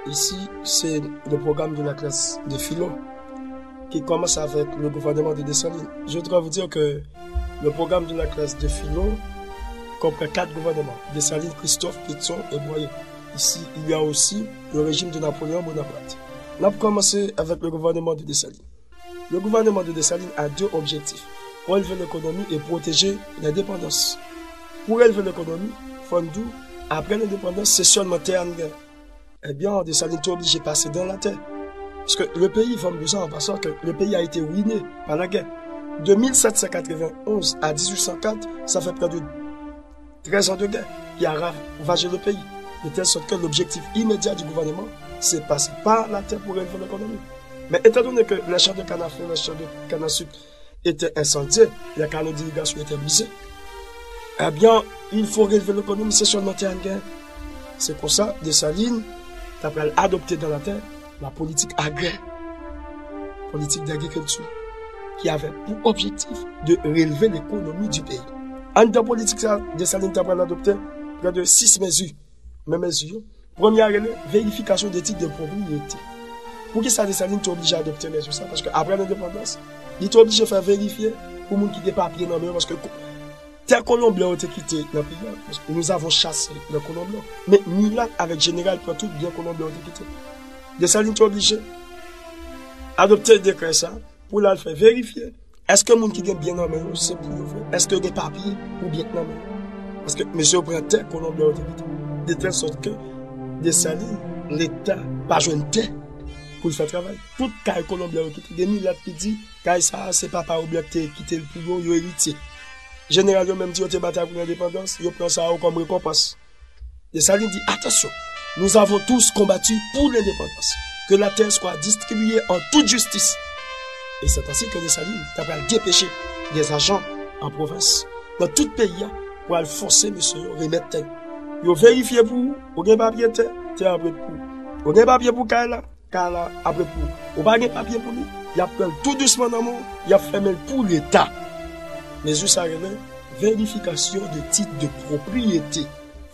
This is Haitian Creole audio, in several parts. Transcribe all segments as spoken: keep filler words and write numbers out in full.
Ici, c'est le programme de la classe de philo qui commence avec le gouvernement de Dessalines. Je dois vous dire que le programme de la classe de philo comprend quatre gouvernements, Dessalines, Christophe, Pétion et Boyer. Ici, il y a aussi le régime de Napoléon Bonaparte. N ap kòmanse avèk le gouvernement de Dessalines. Le gouvernement de Dessalines a deux objectifs, relever l'économie et protéger l'indépendance. Pou releve lekonomi, fò n di w, apre lendepandans, se sèlman tè a n gen. Ebyen, Desalin te oblije pase dan latè. Paske le pays, fò m di w sa an pasan, ke le pays a été ruiné par la guerre. De mil sèt san katrevenn onz a dizuit san kat, sa fè prè de trèz an de gè ki a ravaje le pays. De telle sorte que l'objectif immédiat du gouvernement, c'est passer par la terre pour relever l'économie. Mais étant donné que les champs de canne à fleurs, les champs de canne à sucre étaient incendiés, les canaux d'irrigation étaient brisés, eh bien, il faut relever l'économie, c'est seulement terre en guerre. C'est pour ça, Dessalines, t'as adopté dans la terre la politique agraire, politique d'agriculture, qui avait pour objectif de relever l'économie du pays. Anndan politik sa, Desalin t ap pral adopte prè de sis mezi. Men mezi yo, premye a rele verifikasyon de tit de pwopriyete. Poukisa Desalin te oblije adopte mezi sa? Paske apre lendepandans, li te oblije fè verifye pou moun ki gen papye nan men yo, paske tè kolon blan yo te kite nan peyi a, paske nous avons chassé les colons blancs. Men milat avèk jeneral pran tout byen kolon blan yo te kite. Desalin te oblije adopte dekrè sa pou l al fè verifye èske moun ki gen byen nan men yo se pou yo vre, èske yo gen papye pou byen k nan men yo. Paske mesye yo pran tè kolon blan yo te kite. De tèl sòt ke Desalin, Leta pa jwenn tè pou l fè travay. Tout kay kolon blan yo kite. Gen milat ki di kay sa a se papa yo blan ki te kite l pou yo, yo eritye. Jeneral yo menm di yo te batay pou lendepandans, yo pran sa yo kòm rekonpans. Desalin di, attention, nous avons tous combattu pour l'indépendance, que la terre soit distribuée en toute justice. E se ansi ke Desalin ta pral depeche des agents an pwovens, nan tout peyi a, pou al fòse mesye yo remèt tè yo. Yo verifye pou ou, ou gen papye tè, tè a ap ret pou ou. Ou gen papye pou kay la, kay la ap ret pou ou. Ou pa gen papye pou li, y ap pran l tou dousman nan men w, y ap fèmen l pou Leta. Mezi sa rele verifikasyon de tit de pwopriyete.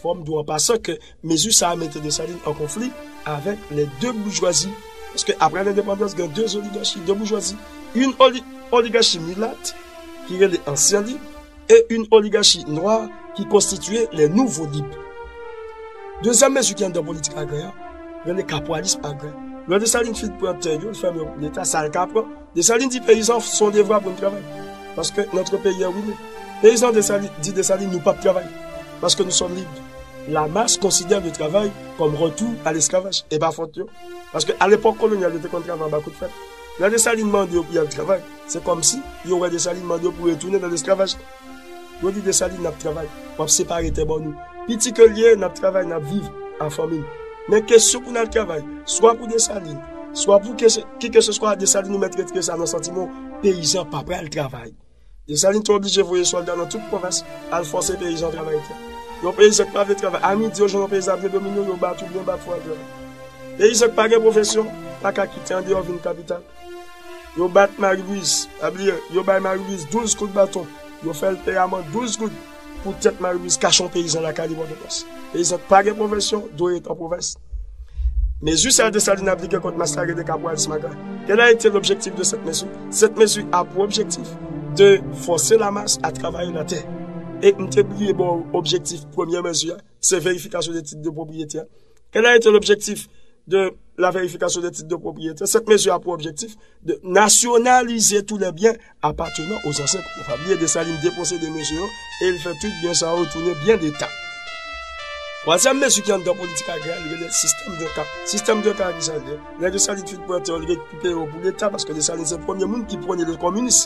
Fò m di w an pasan ke mezi sa a mete Desalin an konfli avèk les deux bourgeoisie. Paske apre lendepandans, gen de oligachi, de bourgeoisie. Une oli-, oligarchie mulatte, ki rele ansyen lib, e une oligarchie noire, ki konstitiye les nouveaux libres. Dezyèm mezi ki anndan politik agrè a, rele kapitalism agrè. Lè Desalin fin pran tè yo, l fèmen yo pou Leta, sa l ka pran. Desalin di peyizan, se yon devwa pou n travay. Paske notre pays est ruiné. Peyizan Desalin, di Desalin, nou p ap travay. Paske nous sommes libres. La masse considère le travail comme retour à l'esclavage. E pa fòt yo. Paske a lepòk kolonyal, yo te konn travay anba kout fèt. Lè Desalin mande yo pou y al travay, se kòmsi yo wè Desalin mande yo pou retounen nan lesklavaj. Yo di Desalin, n ap travay, w ap separe tè ban nou. Piti ke l ye, n ap travay, n ap viv an fanmi. Men kesyon pou n al travay, swa pou Desalin, swa pou ke se, ki ke se swa Desalin, ou mèt retire sa nan santiman w, peyizan pa pral travay. Desalin te oblije voye sòlda nan tout pwovens al fòse peyizan travay tè. Yon peyizan ki pa vle travay, a midi, yo jwenn yon peyizan ap vle domine w, yo bat ou byen bat fò al travay. Peyizan ki pa gen pwofesyon pa ka kite andeyò vin kapital. Yo bat Marie Louise, pa bliye, yo bay Marie Louise douz kout baton. Yo fè l peye amann douz goud pou tèt Marie Louise kache yon peyizan lakay li Pòtoprens. Peyizan ki pa gen pwofesyon dwe ret an pwovens. Mezi sa a Desalin aplike kont mas la rele kapitalism agrè. Quel a été l'objectif de cette mesure? Cette mesure a pour objectif de forcer la masse à travailler la terre. E m te bliye ba w objektif premye mezi a, se verifikasyon de tit de pwopriyete a. Quel a été l'objectif de la vérification des titres de propriété? Cette mesure a pour objectif de nationaliser tous les biens appartenant aux anciens colons. Pa bliye, Desalin deposede mesye yo e l fè tout byen sa yo tounen byen Leta. Twazyèm mezi ki anndan politik agrè a, li rele sistèm de ka. Sistèm de ka, ki sa l ye? Lè Desalin fin pran tè yo, li rekipere yo pou Leta, paske Desalin se premye moun ki pwone le kominis.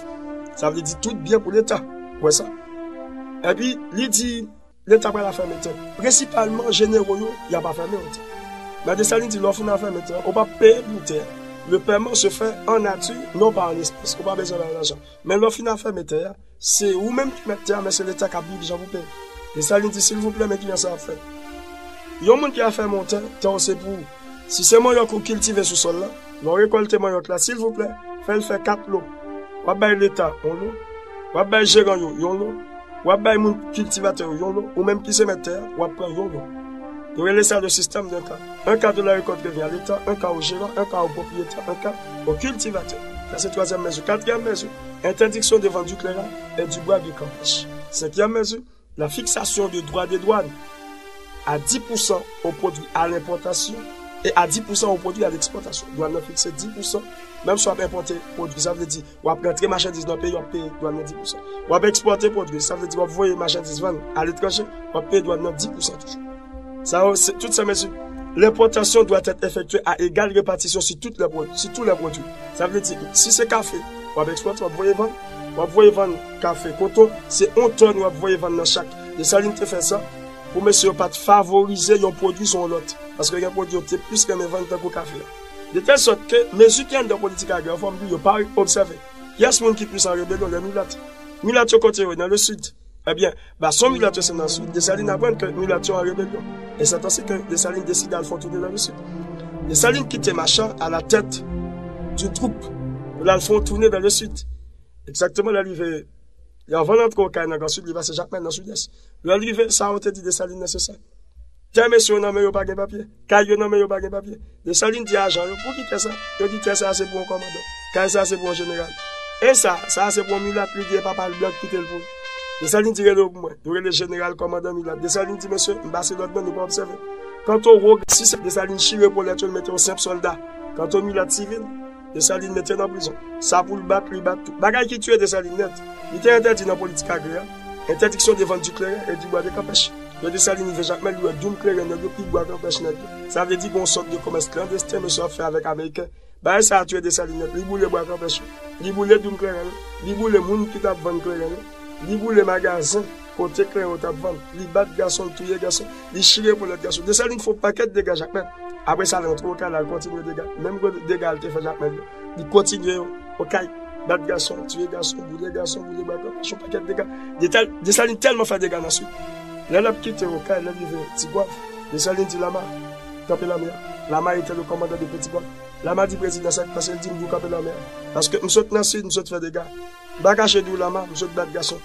Sa vle di tout byen pou Leta. Ou wè sa? Epi, li di, Leta pral afèmen tè. Prensipalman, jenero yo, y ap afèmen yo tè. Men Desalin di, lè w fin afèmen tè, ou p ap peye pou tè. Le paiement se fait en nature, non pas en espèces. Ou pa bezwen bay lajan. Men lè w fin afèmen tè a, se ou menm ki mèt tè a, men se Leta k ap di w kijan pou peye. Desalin di, silvouplè, men kijan sa ap fèt. Yon moun ki afèmen yon tè, tè w se pou ou. Si se manyòk ou kiltive sou sòl la, lè w rekòlte manyòk la, silvouplè, fè l fè kat lo. W ap bay Leta yon lo, w ap bay jeran yo yon lo, w ap bay moun kiltivatè yo yon lo, ou menm ki se mèt tè a, w ap pran yon lo. Nous relève ça le système d'un cas. Un cas de la récolte revient à l'État, un cas au gérant, un cas au propriétaire, un cas au cultivateur. Ça, c'est troisième mesure. Quatrième mesure, interdiction de vente du clairin et du bois de camp-pêche. Cinquième mesure, la fixation de droits de douane à dix pour cent aux produits à l'importation et à dix pour cent aux produits à l'exportation. Dwàn nan fikse dix pour cent, menm si w ap enpòte pwodui, sa vle di w ap rantre machandiz nan peyi, w ap peye dwàn nan dix pour cent. W ap ekspòte pwodui, sa vle di w ap voye machandiz vann aletranje, w ap peye dwàn nan dix pour cent toujou. Sa yo, se, tout sa, mesye, l'importation doit être effectuée à égale répartition sur toutes les produits, sur tous les produits. Sa vle di, si se kafe, w ap ekspòte, w ap voye vann, w ap voye vann kafe, koton, se yon tòn w ap voye vann nan chak. Desalin te fè sa pou mesye yo pa t favorize yon pwodui sou yon lòt. Paske gen pwodui yo te plis renmen vann tankou kafe a. De tèl sòt ke mezi ki anndan politik agrè, fò m di, yo pa obsève. Kiyès moun ki plis an rebelyon? Lè milat. Milat yo kote yo? Nan le sid. Ebyen, ba son milat yo se nan sid. Desalin aprann ke milat yo an rebelyon. E se atansi ke Desalin deside al fè yon toune nan le sid. Desalin kite Machan à la tête d'une troupe pou l al fè yon toune nan le sid. Egzakteman, lè l rive, lè anvan l antre Kay nan Gran Sid, li pase Jakmèl nan Sidès. Lè l rive, sa yo te di Desalin nan se sa. Tè mesye yo nan men yo pa gen papye. Kay yo nan men yo pa gen papye. Desalin di ajan yo, pou ki tè sa? Yo di tè sa se pou yon kòmandan. Kay sa se pou yon jeneral. E sa, sa se pou yon milat, li di e papa l blan ki kite l pou li. Desalin di rele yo pou mwen. Yo rele jeneral kòmandan milat. Desalin di mesye, m pase lòd nan, nou pa obsève. Kanto wo, si se Desalin chire polèt yo, l mete yon senp sòlda. Kanto milat sivil, Desalin mete nan prizon. Sa pou l bat, li bat tou. Bagay ki tiye Desalin nèt, li te entèdi nan politik agrè a, interdiction de vente du clairin et du bois de camp-pêche. Lè Desalin rive Jakmèl, li wè doum kleren nèg yo pi bwa kanpèch nèg yo. Sa vle di gon sòt de komès klandesten mesye ap fè avèk Ameriken. Bagay sa a tiye Desalin nèt. Li boule bwa kanpèch yo. Li boule doum kleren yo. Li boule moun ki t ap vann kleren yo. Li boule magazen kote kleren yo t ap vann. Li bat gason, li touye gason. Li chire polèt gason. Desalin fè yon pakèt dega Jakmèl. Apre sa, l antre Okay, l al kontinye dega. Menm gwo dega l te fè Jakmèl yo, li kontinye yo Okay. Bat gason, tiye gason, boule gason, boule bwa kanpèch, yon pakèt dega. Detal-, Desalin tèlman fè dega nan Sid. Lè l ap kite Okay, lè l rive Tigwav, Desalin di Lama, kanpe lame a. Lama était le commandant de Petit Goâve. Lama di prezidan sa k pase, l di m di w kanpe lame a. Paske m sot nan Sid, m sot fè dega. M pa kache di w Lama, m sot bat gason.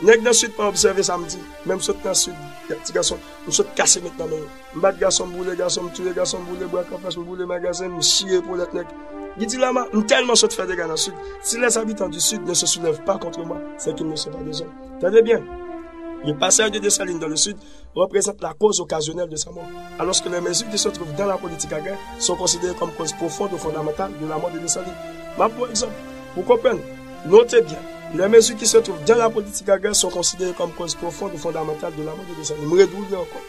Nèg nan Sid pa obsève sa m di, men m sot nan Sid, ti gason, m sot kase met nan men yo. M bat gason, m boule gason, m touye gason, m boule bwa kanpèch, m boule magazen, m chire polèt nèg. Li di Lama, m tèlman sot fè dega nan Sid. Si les habitants du Sud ne se soulèvent pas contre moi, c'est qu'ils ne sont pas des hommes. Tande byen. Le passage de Dessalines dans le Sud représente la cause occasionnelle de sa mort, alors que les mesures qui se trouvent dans la politique agraire sont considérées comme cause profonde ou fondamentale de la mort de Dessalines. M ap pran egzanp, pou konprann, note byen, les mesures qui se trouvent dans la politique agraire sont considérées comme cause profonde ou fondamentale de la mort de Dessalines. M redouble ankò.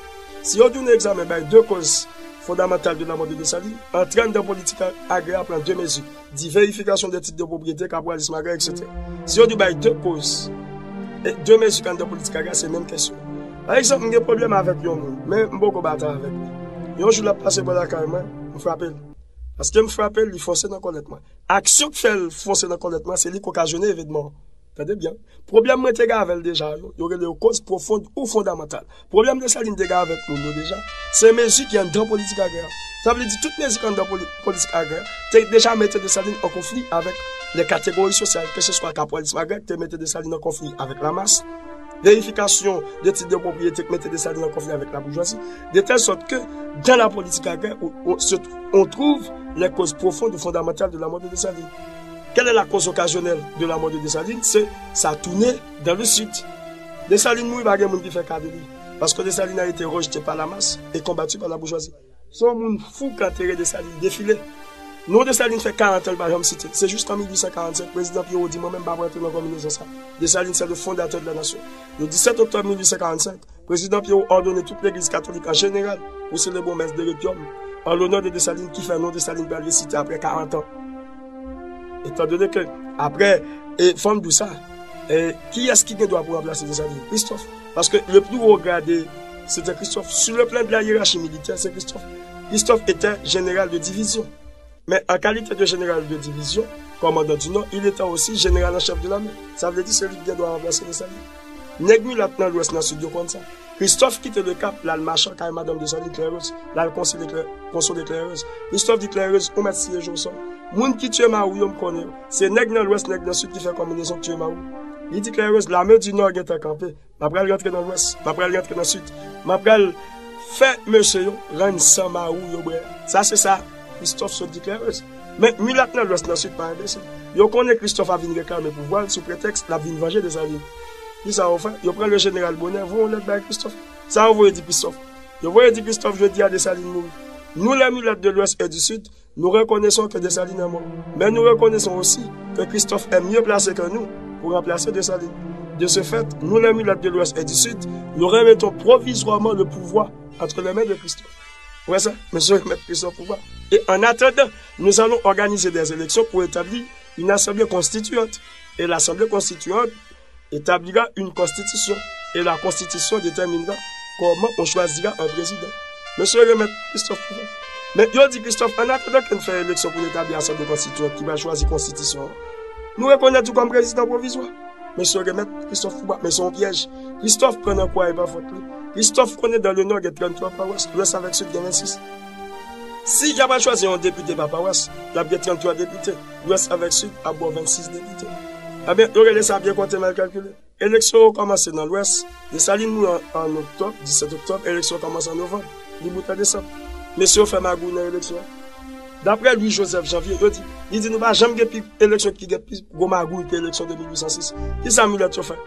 Si yo di w nan egzamen bay de koz fondamantal de la mort de Dessalines, antre anndan politik agrè a pran de mezi, di verifikasyon de tit de pwopriyete, kapitalism agrè, etsetera. Si yo di w bay de koz, e de mezi k anndan politik agrè a, se menm kesyon. Pa egzanp, m gen pwoblèm avèk yon moun, men m poko batay avèk li. Yon jou l ap pase bò lakay mwen, m frape l. Paske m frape l, li fonse nan kòlèt mwen. Aksyon k fè l fonse nan kòlèt mwen, se li k okazyone evènman an. Tande byen. Pwoblèm mwen te gen avè l deja yo, yo rele yo koz pwofond ou fondamantal. Pwoblèm Desalin te gen avèk moun yo deja, se mezi ki anndan politik agrè a. Sa vle di tout mezi ki anndan poli-, politik agrè a te deja mete Desalin an konfli avèk lè kategori sosyal, keseswa kapitalism agrè ki te mete Desalin an konfli avèk lamas, verifikasyon de tit de pwopriyete ki mete Desalin an konfli avèk laboujwazi, de tèl sòt ke dans la politique agraire, on, on, se, on trouve les causes profondes ou fondamentales de la mort de Dessalines. Quelle est la cause occasionnelle de la mort de Dessalines? C'est sa tournée dans le sud. Desalin mouri, pa gen moun ki fè ka de li. Parce que Dessalines a été rejeté par la masse et combattu par la bourgeoisie. Se yon moun fou k antere Desalin, defile. Non Desalin fè karant an li pa janm site. Se jis an mil uit san karannsenk, prezidan Pierrot di mwen menm m p ap rantre nan konbinezon sa. Desalin se le fondateur de la nation. Le disèt oktòb mil uit san karannsenk, prezidan Pierrot òdone tout legliz katolik an jeneral pou selebre yon mès de requiem an lonè de Desalin ki fè non Desalin pral resite apre karant an. Etandone ke apre, e, fò m di w sa, e, kiyès ki gen dwa pou ranplase Desalin? Christophe. Paske le plus haut gradé, se te Christophe. Sur le plan de la hiérarchie militaire, se Christophe. Christophe était général de division. Mais en qualité de général de division, commandant du Nord, il était aussi général en chef de l'armée. Sa vle di se li ki gen dwa ranplase Desalin. Nèg milat nan Lwès, nan Sid, yo konn sa. Christophe kite Le Cap, l al mache kay madanm Desalin, Claire Rose, l al konsole Claire, konsole Claire Rose. Christophe di Claire Rose, ou mèt siyeje w sò. Moun ki tiye mari w yo, m konnen yo. Se nèg nan Lwès, nèg nan Sid ki fè konbinezon k tiye mari w. Li di Claire Rose, lame di Nò gentan kanpe. M ap pral rantre nan Lwès, m ap pral rantre nan Sid. M ap pral Fè mesye yo rann san mari w yo bwè. Sa se sa Christophe sot deklare. Men milat nan Lwès, nan Sid pa enbesil. Yo konnen Christophe ap vin reklame pouvwa l sou pretèks l ap vin vanje Desalin. Kisa yo fè? Yo pran le jeneral Bonè, voye yon lèt bay Christophe. Sa yo voye di Christophe? Yo voye di Christophe, jodi a Desalin mouri. Nous les mulates de l'Ouest et du Sud, nous reconnaissons que Dessalines est mort. Mais nous reconnaissons aussi que Christophe est mieux placé que nous pour remplacer Dessalines. De ce fait, nous les mulates de l'Ouest et du Sud, nous remettons provisoirement le pouvoir entre les mains de Christophe. Vous voyez ça? Monsieur, remettre Christophe au pouvoir. Et en attendant, nous allons organiser des élections pour établir une assemblée constituante. Et l'assemblée constituante établira une constitution. Et la constitution déterminera comment on choisira un président. Mesye, remèt Christophe pouvwa. Men yo di Christophe, an atandan ke n fè eleksyon pou n etabli asanble konstitiyant ki va chwazi konstitisyon an, nou rekonèt ou kòm prezidan pwovizwa. Mesye, remèt Christophe pouvwa. Men se yon pyèj. Christophe pran nan kwa e pa fòt li. Christophe konnen dans le Nord gen tranntrwa pawès, Lwès avèk Sid gen vennsis. Si y ap al chwazi yon depite pa pawès, y ap gen tranntrwa depite. Lwès avèk Sid ap ba w vennsis depite. Ebyen, yo rele sa byen konte, mal kalkile. Eleksyon yo kòmanse nan Lwès. Desalin mouri an, an oktòb, disèt oktòb, eleksyon yo kòmanse an novanm. Li bout an desanm. Mesye yo fè magouy nan eleksyon an. Daprè Louis Joseph Janvier, yo di, li di nou pa janm gen pi eleksyon ki gen pi gwo magouy ke eleksyon de mil uit san sis. Kisa milat yo fè?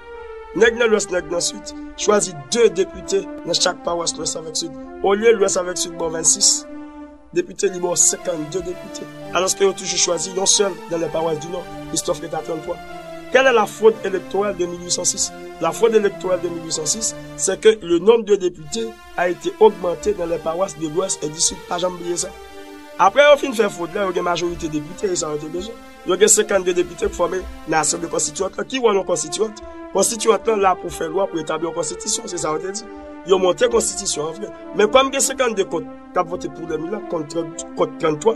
Nèg nan Lwès, nèg nan Sid, chwazi de depite nan chak pawès Lwès avèk Sid. Olye Lwès avèk Sid ba w vennsis depite, li ba w senkannde depite. Alòske yo toujou chwazi yon sèl dans les paroisses du Nord. Christophe ret a tranntrwa. Quelle est la fraude électorale de mil uit san sis? La fraude électorale de mil uit san sis, c'est que le nombre de députés a été augmenté dans les paroisses de l'Ouest et du Sud. Pa janm bliye sa. Apre yo fin fè fwod la, yo gen majorite depite, e sa yo te bezwen. Yo gen senkannde depite k fòme nan asanble konstitiyant lan. Ki wòl yon konstitiyant? Konstitiyant lan la pou fè lwa, pou etabli yon konstitisyon, se sa yo te di. Yo monte konstitisyon an vre. Men kòm gen senkannde kont k ap vote pou lè milat, kont trant, kont tranntrwa,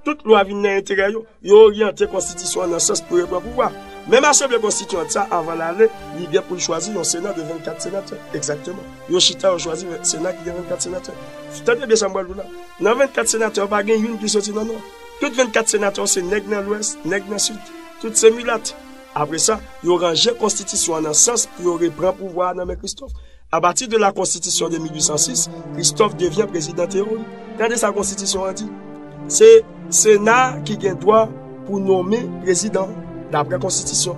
tout lwa vin nan enterè yo. Yo oryante konstitisyon an nan sans pou reprann pouvwa. Menm asanble konstitiyant sa, anvan l ale, li gen pou l chwazi yon sena de vennkat senatè. Egzakteman. Yo chita, yo chwazi sena ki gen vennkat senatè. Tande byen sa m pral di w la. Nan vennkat senatè yo, pa gen youn ki soti nan Nò. Tout vennkat senatè yo se nèg nan Lwès, nèg nan Sid. Tout se milat. Apre sa, yo ranje konstitisyon an nan sans pou yo reprann pouvwa a nan men Christophe. À partir de la constitution de mil uit san sis, Christophe devient président théorique. Tande sa konstitisyon an di. Se Sena ki gen dwa pou nonmen prezidan, daprè konstitisyon.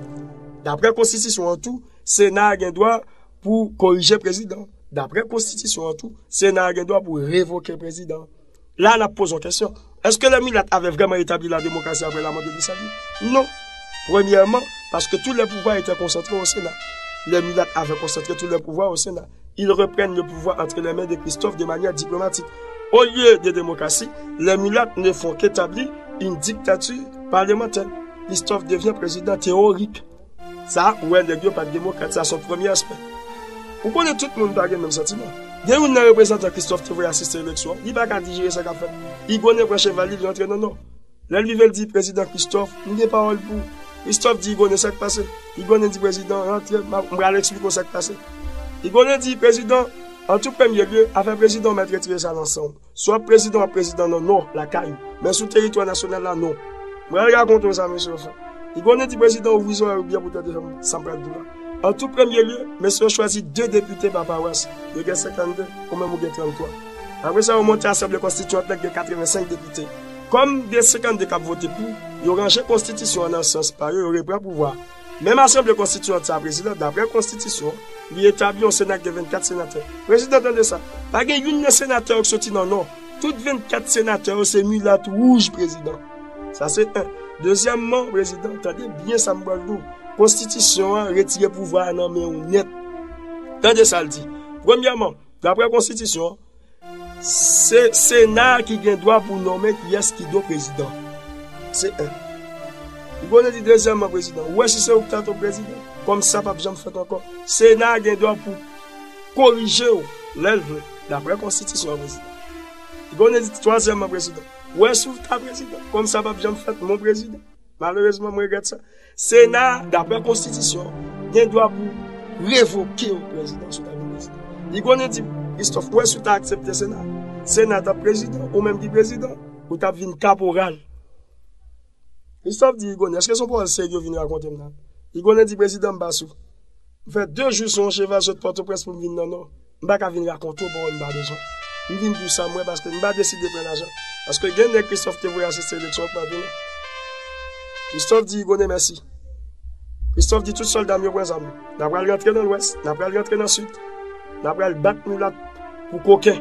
Daprè konstitisyon an tou, Sena a gen dwa pou korije prezidan. Daprè konstitisyon an tou, Sena a gen dwa pou revoke prezidan. La, n ap poze yon kesyon. Èske lè milat avè vrèman etabli la demokrasi apre lamò de Desalin? Non. Premyèman, paske tout lè pouvwa etè konsantre o Sena. Lè milat avè konsantre tout lè pouvwa o Sena. Ils reprennent le pouvoir entre les mains de Christophe de manière diplomatique. Au lieu de démocratie, les mulates ne font qu'établir une dictature parlementaire. Christophe devient président théorique. Sa, ou wè nèg yo pa t demokrat, sa se yon premye aspè. Ou konnen tout moun pa gen menm santiman. Gen youn nan reprezantan Christophe te voye asiste eleksyon an, li pa ka dijere sa k ap fèt. Igonen pran cheval li, li antre nan Nò. Lè l rive, l di, "Prezidan Christophe, m gen pawòl pou ou." Christophe di Igonen, "Sa k pase?" Igonen di, "Prezidan, rantre, m ap, m pral eksplike w sa k pase." Igonen di, "Prezidan, an tou premye lye, afè prezidan w mèt retire sa nan san w. Swa prezidan w ap prezidan nan Nò, lakay ou. Men sou teritwa nasyonal la, non." M pral rakonte w sa mesye yo fè. Igonen di, "Prezidan, ouvri zòrèy ou byen pou w tande sa m pral di w la." An tou premye lye, mesye yo chwazi de depite pa pawès. Yo gen senkannde, ou menm ou gen tranntrwa. Apre sa, yo monte asanble konstitiyant la ki gen katrevensenk depite. Kòm gen senkannde k ap vote pou, yo ranje konstitisyon an nan sans pa yo, yo repran pouvwa. Menm asanble konstitiyant sa a, prezidan, daprè konstitisyon, li etabli yon sena ki gen vennkat senatè. Prezidan, tande sa. Pa gen youn nan senatè yo k soti nan Nò. Tout vennkat senatè yo se milat wouj, prezidan. Sa se en. Dezyèmman, prezidan, tande byen sa m pral di w. Konstitisyon an retire pouvwa a nan men w nèt. Tande sa l di. Premyèman, daprè konstitisyon an, se Sena a ki gen dwa pou nonmen kiyès ki dwe prezidan. Se en. Igonen di, dezyèmman, prezidan, ou wè si se ou ki ta tonbe prezidan, kòm sa p ap janm fèt ankò, Sena a gen dwa pou korije w lè l vle, daprè konstitisyon an, prezidan. Igonen di, twazyèmman, prezidan, ou wè si w ta prezidan, kòm sa p ap janm fèt, mon prezidan. Malerezman, m regrèt sa. Sena a, daprè konstitisyon, gen dwa pou revoke w prezidan si w ta vin prezidan. Igonen di, Christophe, ou wè si w ta aksepte Sena, Sena t ap prezidan, ou menm ki prezidan, ou t ap vin kaporal. Christophe di Igonen, èske se yon pawòl serye w vin rakonte m la? Igonen di, prezidan, m pa sou. M fè de jou sou yon cheval sot Pòtoprens pou m vin nan Nò. M pa ka vin rakonte w pawòl m pa bezwen. M vin di w sa m wè paske m pa deside pran lajan. Paske gen nèg Christophe te voye asiste eleksyon an k pa tounen. Christophe di Hugo Nemesi. Christophe di tout sòlda m yo pran zam. N a pral rantre nan Lwès, n a pral rantre nan Sid. N a pral bat milat pou koken,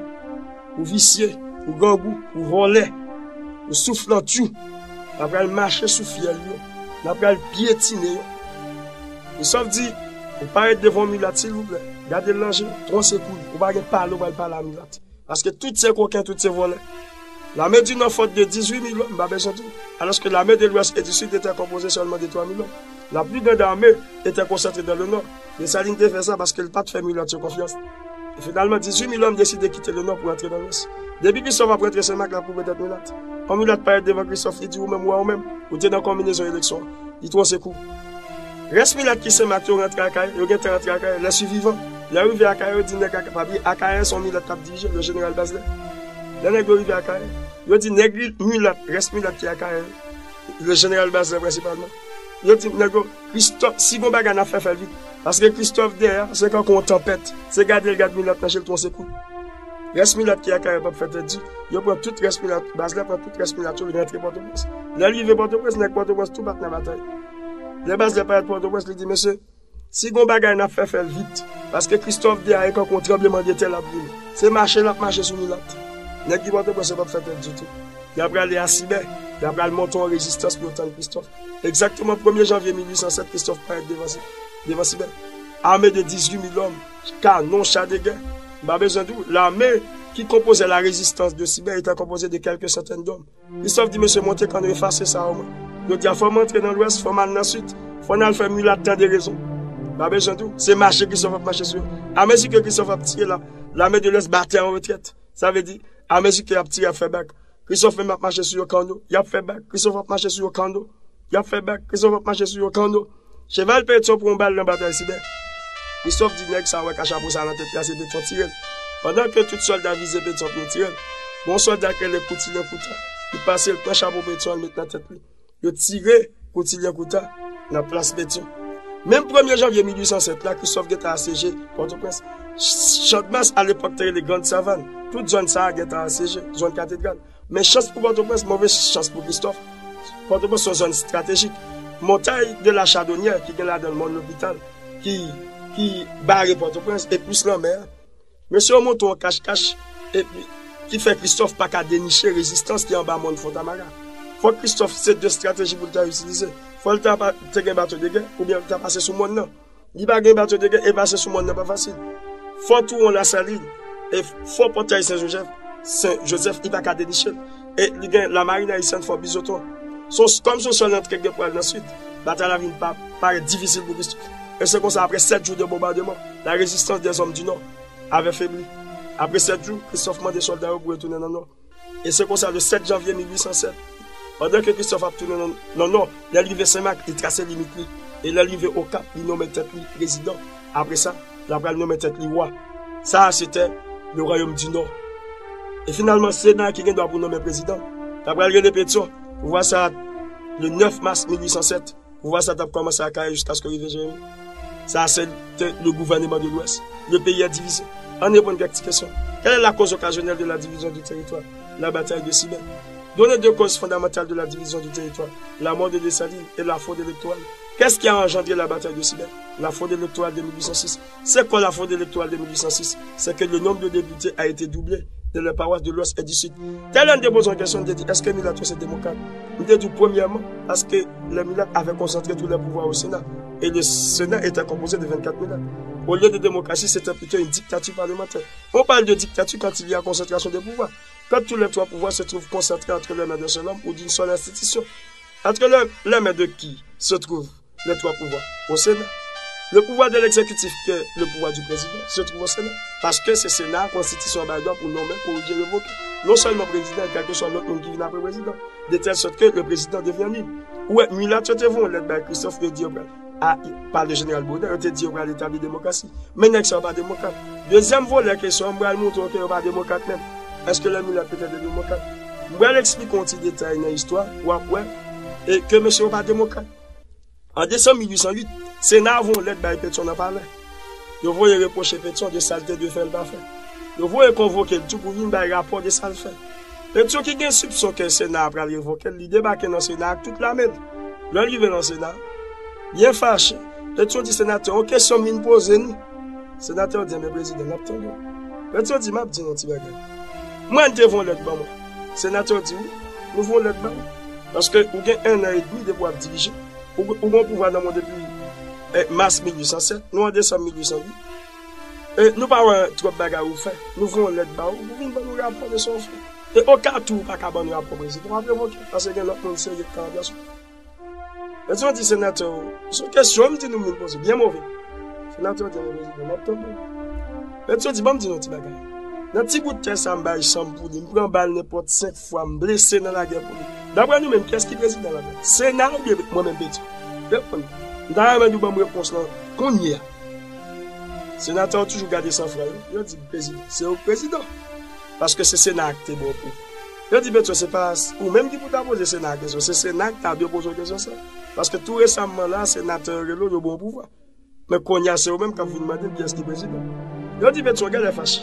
pou visye, pou grangou, pou vòlè, pou souflantyou. N a pral mache sou fyèl yo. N a pral pyetine yo. Christophe di, ou parèt devan yon milat, silvouplè, gade l nan je, twonse kou l. Ou pa gen pale, ou pral pale a milat. Paske tout se koken, tout se vòlè. L'armée du Nord, faute de dix-huit mille hommes, m pa bezwen di w. Alors que l'armée de l'Ouest et du Sud était composée seulement de trois mille hommes. La plus grande armée était concentrée dans le Nord. Desalin te fè sa paske l pa t fè milat yo konfyans. E finalman, dizwit mil òm deside kite le Nò pou antre nan Lwès. Depi Christophe ap rantre Senmak, l ap koupe tèt milat. Yon milat parèt devan Christophe, li di, ou menm, ou a ou menm, ou te nan konbinezon eleksyon an. Li twonse kou. Rès milat ki Senmak yo rantre Akayè, yo gentan rantre Akayè, les survivants. Lè yo rive Akayè, yo di nèg Akayè, pa bliye Akayè se yon milat k ap dirije, le jeneral Bazlè. Lè nèg yo rive Akayè, yo di nèg milat, rès milat ki Akayè yo, le jeneral Bazlè prensipalman. Yo di nèg yo, Christophe, si gon bagay n ap fè, fè l vit. Paske Christophe dèyè, se kankou yon tanpèt. Se gade l gad milat nan je l twonse kou. Rès milat ki Akayè p ap fè tèt di. Yo pran tout rès milat, Bazlè pran tout rès milat yo, li rantre Pòtoprens. Lè l rive Pòtoprens, nèg Pòtoprens tou bat nan batay. Lè Bazlè parèt Pòtoprens, li di, mesye, si gon bagay n ap fè, fè l vit. Paske Christophe dèyè, e kankou yon tranblemanntè l ap vini. Se mache l ap mache sou milat. Nèg ki Pòtoprens yo p ap fè tèt ditou. Y ap rale a Sibè. Y ap rale monte yon rezistans pou yo tann Christophe. Egzakteman premye janvye mil uit san sèt, Christophe parèt devan, devan Sibè. Ame de dizwit mil òm, kanon, cha de gè. M pa bezwen di w, lame ki konpoze la rezistans de Sibè etan konpoze de kèlke santèn dòm. Christophe di, mesye, monte kanno, efase sa o mwen. Yo di a fò m antre nan Lwès, fò m al nan Sid, fò n al fè milat tande rezon. M pa bezwen di w, se mache Christophe ap mache sou yo. Amezi ke Christophe ap tire la, lame de Lwès bate an retrèt. Sa vle di, amezi ke y ap tire, y ap fè bak. Christophe menm ap mache sou yo kanno, y ap fè bak. Christophe ap mache sou yo kanno, y ap fè bak. Christophe ap mache sou yo kanno. Cheval Petyon pran yon bal nan batay Sibè. Christophe di nèg sa wè ka chapo sa nan tèt li a, se Petyon tire l. Pandan ke tout sòlda vize Petyon pou yo tire l, gon sòlda k rele Koutilyen Kouta, li pase l pran chapo Petyon an, l met nan tèt li. Yo tire Koutilyen Kouta nan plas Petyon. Menm premye janvye mil uit san sèt la, Christophe gentan asyeje Pòtoprens. Ch-, Chandmas alepòk te rele Grann Savann. Tout zòn sa a gentan asyeje, zòn Katedral. Men chans pou Pòtoprens, move chans pou Christophe. Pòtoprens se yon zòn estratejik. Montay de la Chadonyè, ki gen ladan l Mòn Lopital, ki, ki bare Pòtoprens, e plis lanmè a. Mesye yo monte yon kachkach, epi ki fè Christophe pa ka deniche rezistans ki anba mòn Fontamara. Fòk Christophe, se de estrateji pou l ta itilize. Fò l ta pa, te gen bato de gè, oubyen l ta pase sou mòn nan. Li pa gen bato de gè, e pase sou mòn nan pa fasil. Fò Touwon Lasalin, e fò Pòtay Sen Jozèf, Sen Jozèf, li pa ka deniche l. E li gen lamarin ayisyèn, fò Bizoton. Se yon, kòm se yon sèl antre gen pou al nan sid, batay la vin pa, parèt difisil pou Christophe. E se konsa, apre sèt jou de bonbademan, la résistance des hommes du Nord avait faibli. Apre sèt jou, Christophe mande sòlda yo pou retounen nan Nò. E se konsa, le sèt janvye mil uit san sèt, pandan ke Christophe ap tounen nan, nan Nò, lè l rive Senmak, li trase limit li. E lè l rive Okap, li nonmen tèt li prezidan. Apre sa, l ap pral nonmen tèt li wa. Sa a, se te le Royaume du Nord. E finalman, Sena ki gen dwa pou nonmen prezidan. L ap pral rele Petyon. Pouvwa sa a, le nèf mas mil uit san sèt, pouvwa sa t ap kòmanse Akayè jiskaske rive Jeremi. Sa a, se te le gouvènman de Lwès. Le pays est divisé. Ann reponn kèk ti kesyon. Quelle est la cause occasionnelle de la division du territoire? La bataille de Sibè. Donnez deux causes fondamentales de la division du territoire, la mort de Dessalines et la fraude électorale. Qu'est-ce qui a engendré la bataille de Sibè? La fraude électorale de mil uit san sis. C'est quoi la fraude électorale de mil uit san sis? C'est que le nombre de députés a été doublé dans les paroisses de l'Ouest et du Sud. Tèlè m te poze yon kesyon, m te di, èske milat yo se demokrat? M te di, premyèman, paske les milat avaient concentré tous les pouvoirs au Sénat, et le Sénat était composé de vingt-quatre milat. Au lieu de démocratie, c'était plutôt une dictature parlementaire. On parle de dictature quand il y a concentration des pouvoirs. Quand tous les trois pouvoirs se trouvent concentrés entre les mains d'un seul homme ou d'une seule institution. Entre les, les mains de qui se trouvent les trois pouvoirs? Au Sénat. Le pouvoir de l'exécutif, qui est le pouvoir du président, se trouve au Sénat. Paske se Sena a konstitisyon an bay dwa pou nonmen, korije, revoke. Non sèlman prezidan, e kèlkeswa lòt moun ki vin apre prezidan. De tèl sòt ke le président devient nul. Ou wè, milat yo te voye yon lèt bay Christophe, yo di yo pral, a, pa le jeneral Bonner, yo te di yo pral etabli demokrasi. Men nèg sa yo pa demokrat. Dezyèm volè kesyon an, m pral montre w ke yo pa demokrat menm. Èske les milat étaient des démocrates? M pral eksplike yon ti detay nan istwa, w ap wè, e ke mesye yo pa demokrat. An desanm mil uit san uit, Sena a voye yon lèt bay Petyon nan palè. Yo voye repwoche Petyon de sa l te dwe fè, l pa fè. Yo voye konvoke l tou pou vin bay rapò de sa l fè. Petyon ki gen sipson ke Sena a pral revoke l, li debake nan Sena ak tout lame l. Lè l rive nan Sena, byen fache, Petyon di senatè, yon kesyon m vin poze nou. Senatè di, men prezidan, n ap tande w. Petyon di, m ap di nou yon ti bagay. Mwen, n te voye yon lèt ban mwen. Senatè di, wi, nou voye yon lèt ban ou. Paske ou gen en an edmi depi w ap dirije. Ou, ou gen pouvwa nan mwen depi eh, mas mil uit san sèt, nou an desanm mil uit san uit. E nou pa wè twòp bagay ou fè. Nou voye yon lèt ba ou, ou vin ban nou rapò de sa w fè. E oka tou ou pa ka ban nou rapò prezidan, w ap revoke, paske gen lòt moun serye ki ka ranplase w. Petyon di senatè, se yon kesyon m di nou m vin poze, byen move. Senatè di, men prezidan, m ap tande w. Petyon di, ban m di nou yon ti bagay. Nan ti bout tè sa m bay chanm pou li, m pran bal nenpòt senk fwa, m blese nan lagè pou li. Daprè nou menm, kiyès ki prezidan ladan? Sena oubyen mwen menm Petyon? Reponn. M ta renmen nou ban m repons lan kounye a. Senatè yo toujou gade sanfwa yo. Yo di prezidan, se ou k prezidan. Paske se Sena a ki te ba w pouvwa. Yo di Petyon, se pa ou menm ki pou ta poze Sena a kesyon, se Sena a ki ta dwe poze w kesyon sa. Paske tou resamman la, senatè yo rele w, yo ba w pouvwa. Men kounye a, se ou menm k ap vin mande m kiyès ki prezidan. Yo di Petyon genlè fache.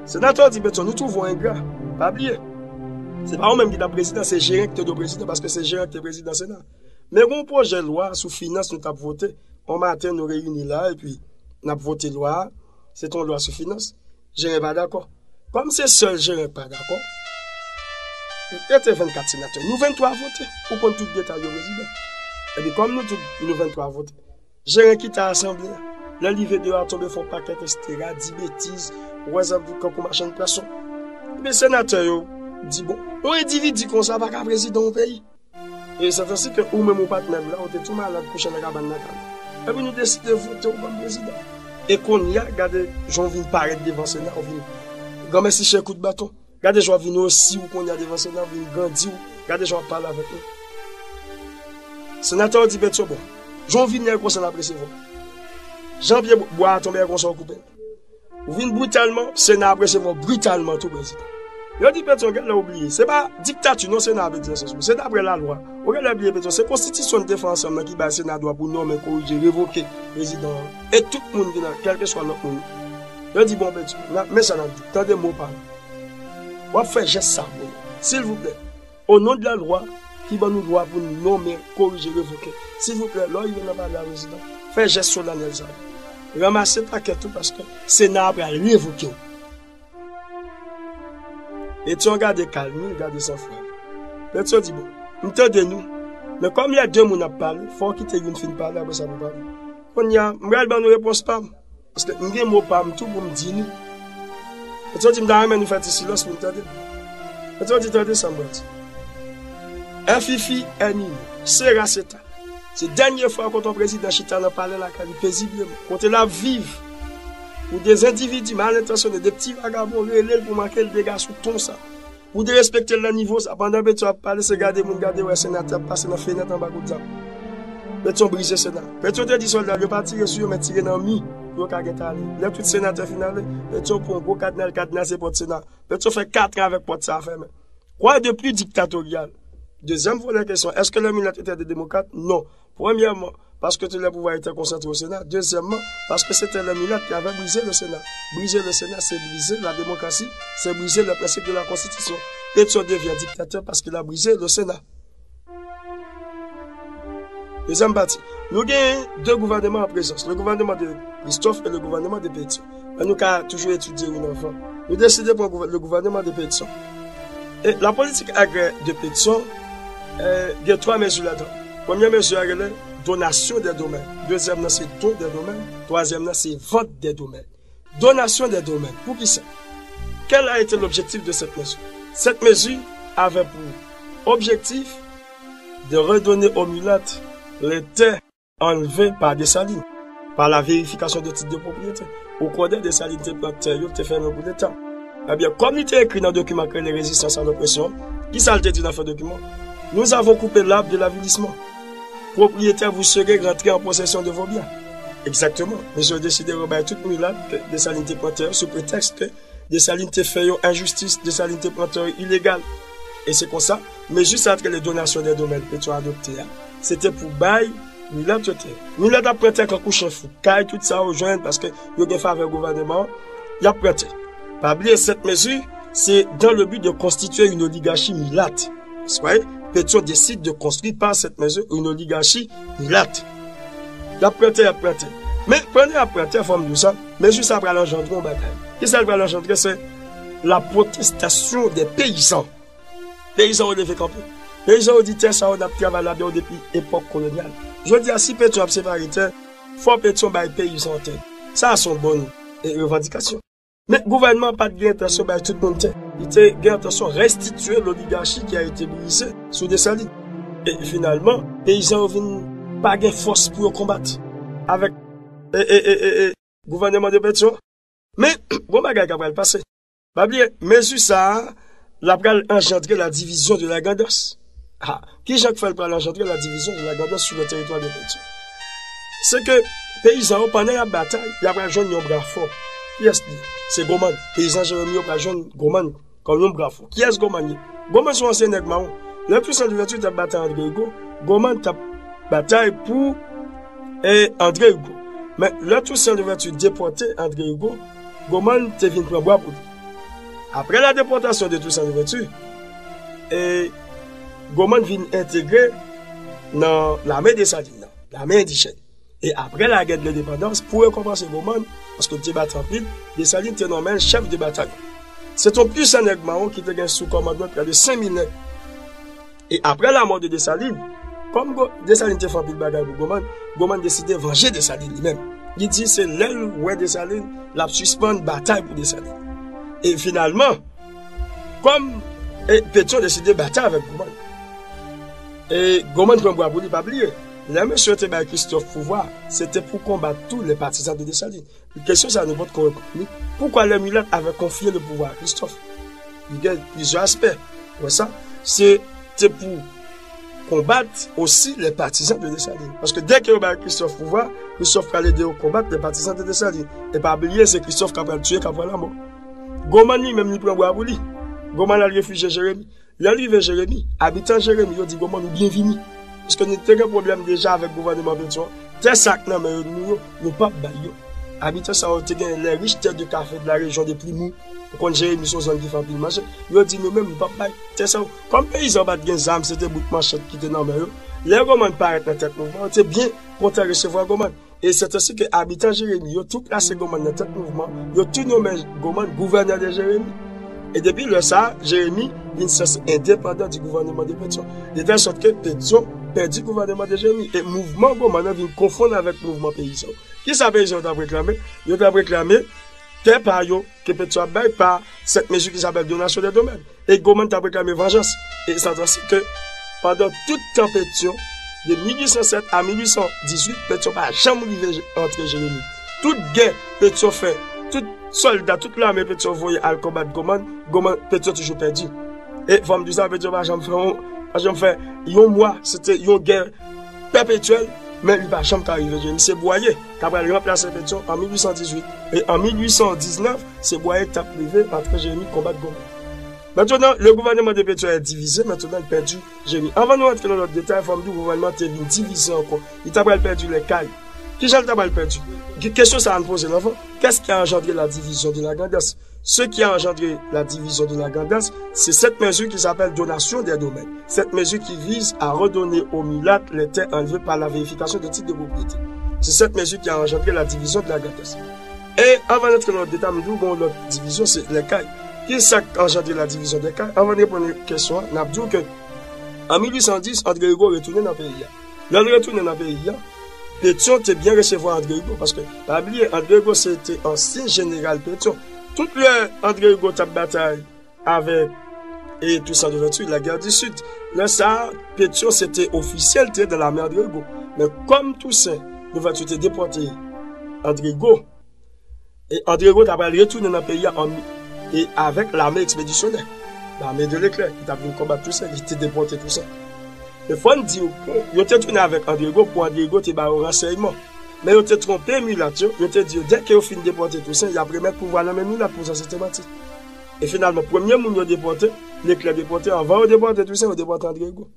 Senatè yo di Petyon, nou twouve w engra. Pa bliye. Se pa ou menm ki t ap prezidan, se Jeran ki te dwe prezidan, paske se Jeran ki te prezidan Sena. Men gen yon pwojè lwa sou finans nou t ap vote. Yon maten, nou reyini la, epi n ap vote lwa a. Se te yon lwa sou finans. Jeran pa dakò. Kòm se sèl Jeran ki pa dakò, rete vennkat senatè. Nou venntwa vote. Ou konn tout detay yo, prezidan. Epi kòm nou tout, nou venntwa vote, Jeran kite asanble a. Lè l rive deyò a, tonbe fè yon pakèt estera, di betiz, wè zòt kankou machann pwason. Epi senatè yo di, bon, yon endividi konsa pa ka prezidan yon peyi. E se tansi ke ou menm ou pa t menm la, ou te tou malad kouche nan kabann nan kay ou. Epi nou deside vote w kòm prezidan. E kounye a, gade jan w vin parèt devan Sena, w vin granmèsi chen kout baton. Gade jan w ap vin osi w kounye a devan Sena, w vin grandi w. Gade jan w ap pale avèk nou. Senatè yo di Petyon, bon, jan w vin la e konsa n ap resevwa w. Jan pye bwa a tonbe a e konsa w koupe l. Ou vin britalman, Sena ap resevwa w britalman tou, prezidan. Yo di Petyon, genlè w bliye. Se pa diktati non Sena ap egzèse sou ou. Se daprè lalwa. Ou genlè bliye Petyon, se konstitisyon n te fè ansanm nan ki bay Sena dwa pou nonmen, korije, revoke prezidan an. E tout moun ki nan, kèlkeswa lòt moun. Yo di, bon, Petyon, n ap, men sa n ap di, tande mo pa m. W ap fè jès sa pou nou. Silvouplè. O non de la lwa ki ban nou dwa pou n nonmen, korije, revoke. Silvouplè, lè w rive nan palè a, prezidan, fè jès solanèl sa yo. Ranmase pakèt ou paske Sena a pral revoke w. Petyon gade kalm li, gade sanfwa li. Petyon di, bon, m tande nou, men kòm lè de moun ap pale, fò w kite youn fin pale, apre sa pou pale. Kounye a, m pral ban nou repons pa m. Paske m gen mo pa m tou pou m di nou. Petyon di m ta renmen nou fè ti silans pou n tande. Petyon di tande sa m pral di. Fifi Hernino, Sera Seta. Se dènye fwa kote yon prezidan chita nan palè lakay li pezibleman, kote l ap viv, pou de endividi mal entansyone, de pti vagabon rele l pou manke l dega sou ton sa. Pou derespekte l nan nivo sa, pandan Petyon ap pale, se gade moun gade wè senatè ap pase nan fenèt anba kout zam. Petyon brize Sena. Petyon te di sòlda l yo pa tire sou yo, men tire nan mi pou yo ka gentan ale. Lè tout senatè fin ale, Petyon pran yon gwo kadna, l kadenase pòt Sena. Petyon fè kat an avèk pòt sa a fèmen. Quoi de plus dictatorial? Dezyèm volè kesyon, est-ce que les Mulattes étaient des démocrates? Non. Premyèman, parce que tout le pouvoir était concentré au Sénat. Deuxièmement, parce que c'était les Mulattes qui avaient brisé le Sénat. Briser le Sénat, c'est briser la démocratie, c'est briser les principes de la Constitution. Petyon devyen diktatè paske l a brize le Sena. Dezyèm pati. Nou gen de gouvènman an prezans. Le gouvernement de Christophe et le gouvernement de Petyon. Men nou ka toujou etidye youn anvan. Nou deside pran gouvè-, le gouvernement de Petyon. E la politik agrè de Petyon, eh, gen twa mezi ladan. Premye mezi a rele donasyon dè domèn. Dezyèm nan se don dè domèn. Twazyèm nan se vant dè domèn. Donasyon dè domèn. Poukisa? Quel a été l'objectif de cette mesure? Cette mesure avait pour objectif de redonner aux mulattes les terres enlevées par Dessalines, par la vérification de titres de propriété. Ou kwè Dessalines te pran tè yo, te fèmen pou Leta. Ebyen, kòm li te ekri nan dokiman ki rele Résistance à l'oppression, kisa l te di nan fen dokiman? Nous avons coupé l'arbre de l'avilissement. Propriétaire, vous serez rentré en possession de vos biens. Egzakteman. Mesye yo deside rebay tout milat ke Dessalines te pran tè yo sou pretèks ke Dessalines te fè yo enjistis, Dessalines te pran tè yo ilegal. E se konsa, mezi sa a ki rele donasyon dè domèn Petyon adopte a, se te pou bay milat yo tè yo. Milat ap pran tè kankou chen fou. Kay, tout sa yo jwenn paske yo gen favè gouvènman an. y ap pran tè. Pa bliye, Sèt Mezi, c'est dans le but de constituer une oligarchie mulâtre. Vous voyez, Pétion décide de construire par Sèt Mezi une oligarchie mulâtre. Y ap pran tè, y ap pran tè. Men pandan y ap pran tè, fò m di w sa, Mezi sa pral anjandre yon bagay. Kisa l pral anjandre? Se la protestasyon de peyizan. Peyizan yo leve kanpe. Peyizan yo di tè sa yo n ap travay ladan yo depi epòk kolonyal. Jodi a, si Pétion ap separe tè, fò Pétion bay peyizan tè. Sa a se yon bòn, e, revandikasyon. Men gouvènman an pa t gen entansyon bay tout moun tè. Li te gen entansyon restitye l'oligarchie qui a été brisée sous Dessalines. E finalman, peyizan yo vin pa gen fòs pou yo konbat avèk, e, e, e, e, e, gouvènman de Pétion. Men, gon bagay k ap pral pase. Pa bliye, mezi sa a, l ap pral anjandre la division de la grandans. Ha, ki jan k fè l pral anjandre la division de la grandans sur le territoire de Pétion? Se ke peyizan yo, pandan y ap batay, y ap pral jwenn yon bra fò. Kiyès li ye? Se Gomann. Peyizan Jeremi yo pral jwenn Gomann kòm yon bra fò. Kiyès Gomann ye? Gomann se yon ansyen nèg mawon. Lè Toussaint Louverture t ap batay André Rigaud, Gomann t ap batay pou, e, André Rigaud. Men lè Toussaint Louverture depòte André Rigaud, Gomann te vin pran bwa pou li. Après la déportation de Toussaint Louverture, e, Gomann vin entegre nan lame Desalin nan, lame endijèn. E apre lagè de lendepandans, pou rekonpanse Gomann, paske l te bat anpil, Desalin te nonmen l chèf de batayon. Se te yon pwisan nèg mawon ki te gen sou kòmandman l prè de senk mil nèg. E apre lamò de Desalin, kòm Go-, Desalin te fè anpil bagay pou Gomann, Gomann deside vanje Desalin li menm. Li di se lè l wè Desalin, l ap sispann batay pou Desalin. E finalman, kòm, e, Petyon deside batay avèk Gomann, e Gomann pran bwa pou li, pa bliye. Lè mesye yo te bay Christophe pouvwa, se te pou konbat tou les partisans de Dessalines. Kesyon sa nou potko reponn li. Poukwa les mulates avaient confié le pouvoir à Christophe? Li gen plizyè aspè. Wè sa, se te pou konbat osi les partisans de Dessalines. Paske dè ke yo bay Christophe pouvwa, Christophe pral ede yo konbat les partisans de Dessalines. E pa bliye, se Christophe k ap pral tiye, k ap pran lanmò. Gomann li menm, li pran bwa pou li. Gomann al refijye Jeremi. Lè l rive Jeremi, abitan Jeremi yo di Gomann ou byenvini. Paske nou te gen pwoblèm deja avèk gouvèneman Petyon. Tè sa k nan men yo, nou yo, nou p ap bay yo. Abitan sa yo te gen les riches terres de café de la région de Plimout. Ou konn Jeremi se yon zòn ki fè anpil manje. Yo di nou menm nou p ap bay tè sa yo. Kòm peyizan pa t gen zam, se te bout manchèt ki te nan men yo. Lè Gomann parèt nan tèt mouvman, yo te byen kontan resevwa Gomann. E se te si ke abitan Jeremi yo tou plase Gomann nan tèt mouvman, yo tou nonmen Gomann gouvènè de Jeremi. E depi lè sa a, Jeremi vin sanse endepandan di gouvèneman de Petyon. De tèl sòt ke Petyon pèdi gouvèneman de Jeremi. E mouvman Gomann nan vin konfonn avèk mouvman peyizan yo. Kisa peyizan yo t ap reklame? Yo t ap reklame tè pa yo ke Petyon ap bay pa cette mesure qui s'appelle donation des domaines. E Gomann t ap reklame vanjans. E sa t ansi ke pandan tout tan Petyon, de mil uit san sèt a mil uit san dizuit, Petyon pa janm rive antre Jeremi. Tout gè Petyon fè, tout sòlda, tout lame Petyon voye al konbat Gomann, Gomann, Petyon toujou pèdi. E fò m di sa, Petyon pa janm fè yon, pa janm fè yon mwa, se te yon gè pèpetyèl, men li pa janm ka rive Jeremi. Se Bwaye k ap pral ranplase Petyon an mil uit san dizuit. E an mil uit san diznèf, se Bwaye k t ap rive antre Jeremi konbat Gomann. Maintenant, le gouvernement de Petyon est divisé, maintenant, il pèdi Jeremi. Anvan nou rantre nan lòt detay, fò m di w gouvènman te vin divize ankò. Li ta pral pèdi lè kay. Kijan l ta pral pèdi? Ki kesyon sa a n poze l anvan. Qu'est-ce qui a engendré la division de la grandance? Ce qui a engendré la division de la grandance, c'est cette mesure qui s'appelle donation des domaines. Cette mesure qui vise à redonner aux mulates les terres enlevées par la vérification des titres de propriété. C'est cette mesure qui a engendré la division de la grandance. E anvan n antre nan lòt detay, m di w gen yon lòt divizyon, se lè kay. Kisa k anjandre la divizyon dè kay? Anvan n reponn kesyon an, n ap di w ke an mil uit san dis, André Rigaud retounen nan peyi a. Lè l retounen nan peyi a, Petyon te byen resevwa André Rigaud, paske pa bliye, André Rigaud se te ansyen jeneral Petyon. Tout lè André Rigaud t ap batay avèk, e, Toussaint Louverture, la guerre du Sud, lè sa a, Petyon se te ofisyèl, te nan lame André Rigaud. Men kòm Toussaint Louverture te depòte André Rigaud, e André Rigaud ta pral retounen nan peyi a an, e avèk lame ekspedisyonè, lame de Leclerc, ki t ap vin konbat Toussaint, ki te depòte Toussaint. Men fò n di w ke yo te tounen avèk André Rigaud pou André Rigaud te ba yo ransèyman. Men yo te twonpe milat yo, yo te di yo, dèke yo fin depòte Toussaint, y ap remèt pouvwa nan men milat, pou sa se te manti. E finalman, premye moun yo depòte, Leclerc depòte, anvan yo depòte Toussaint, yo depòte André Rigaud.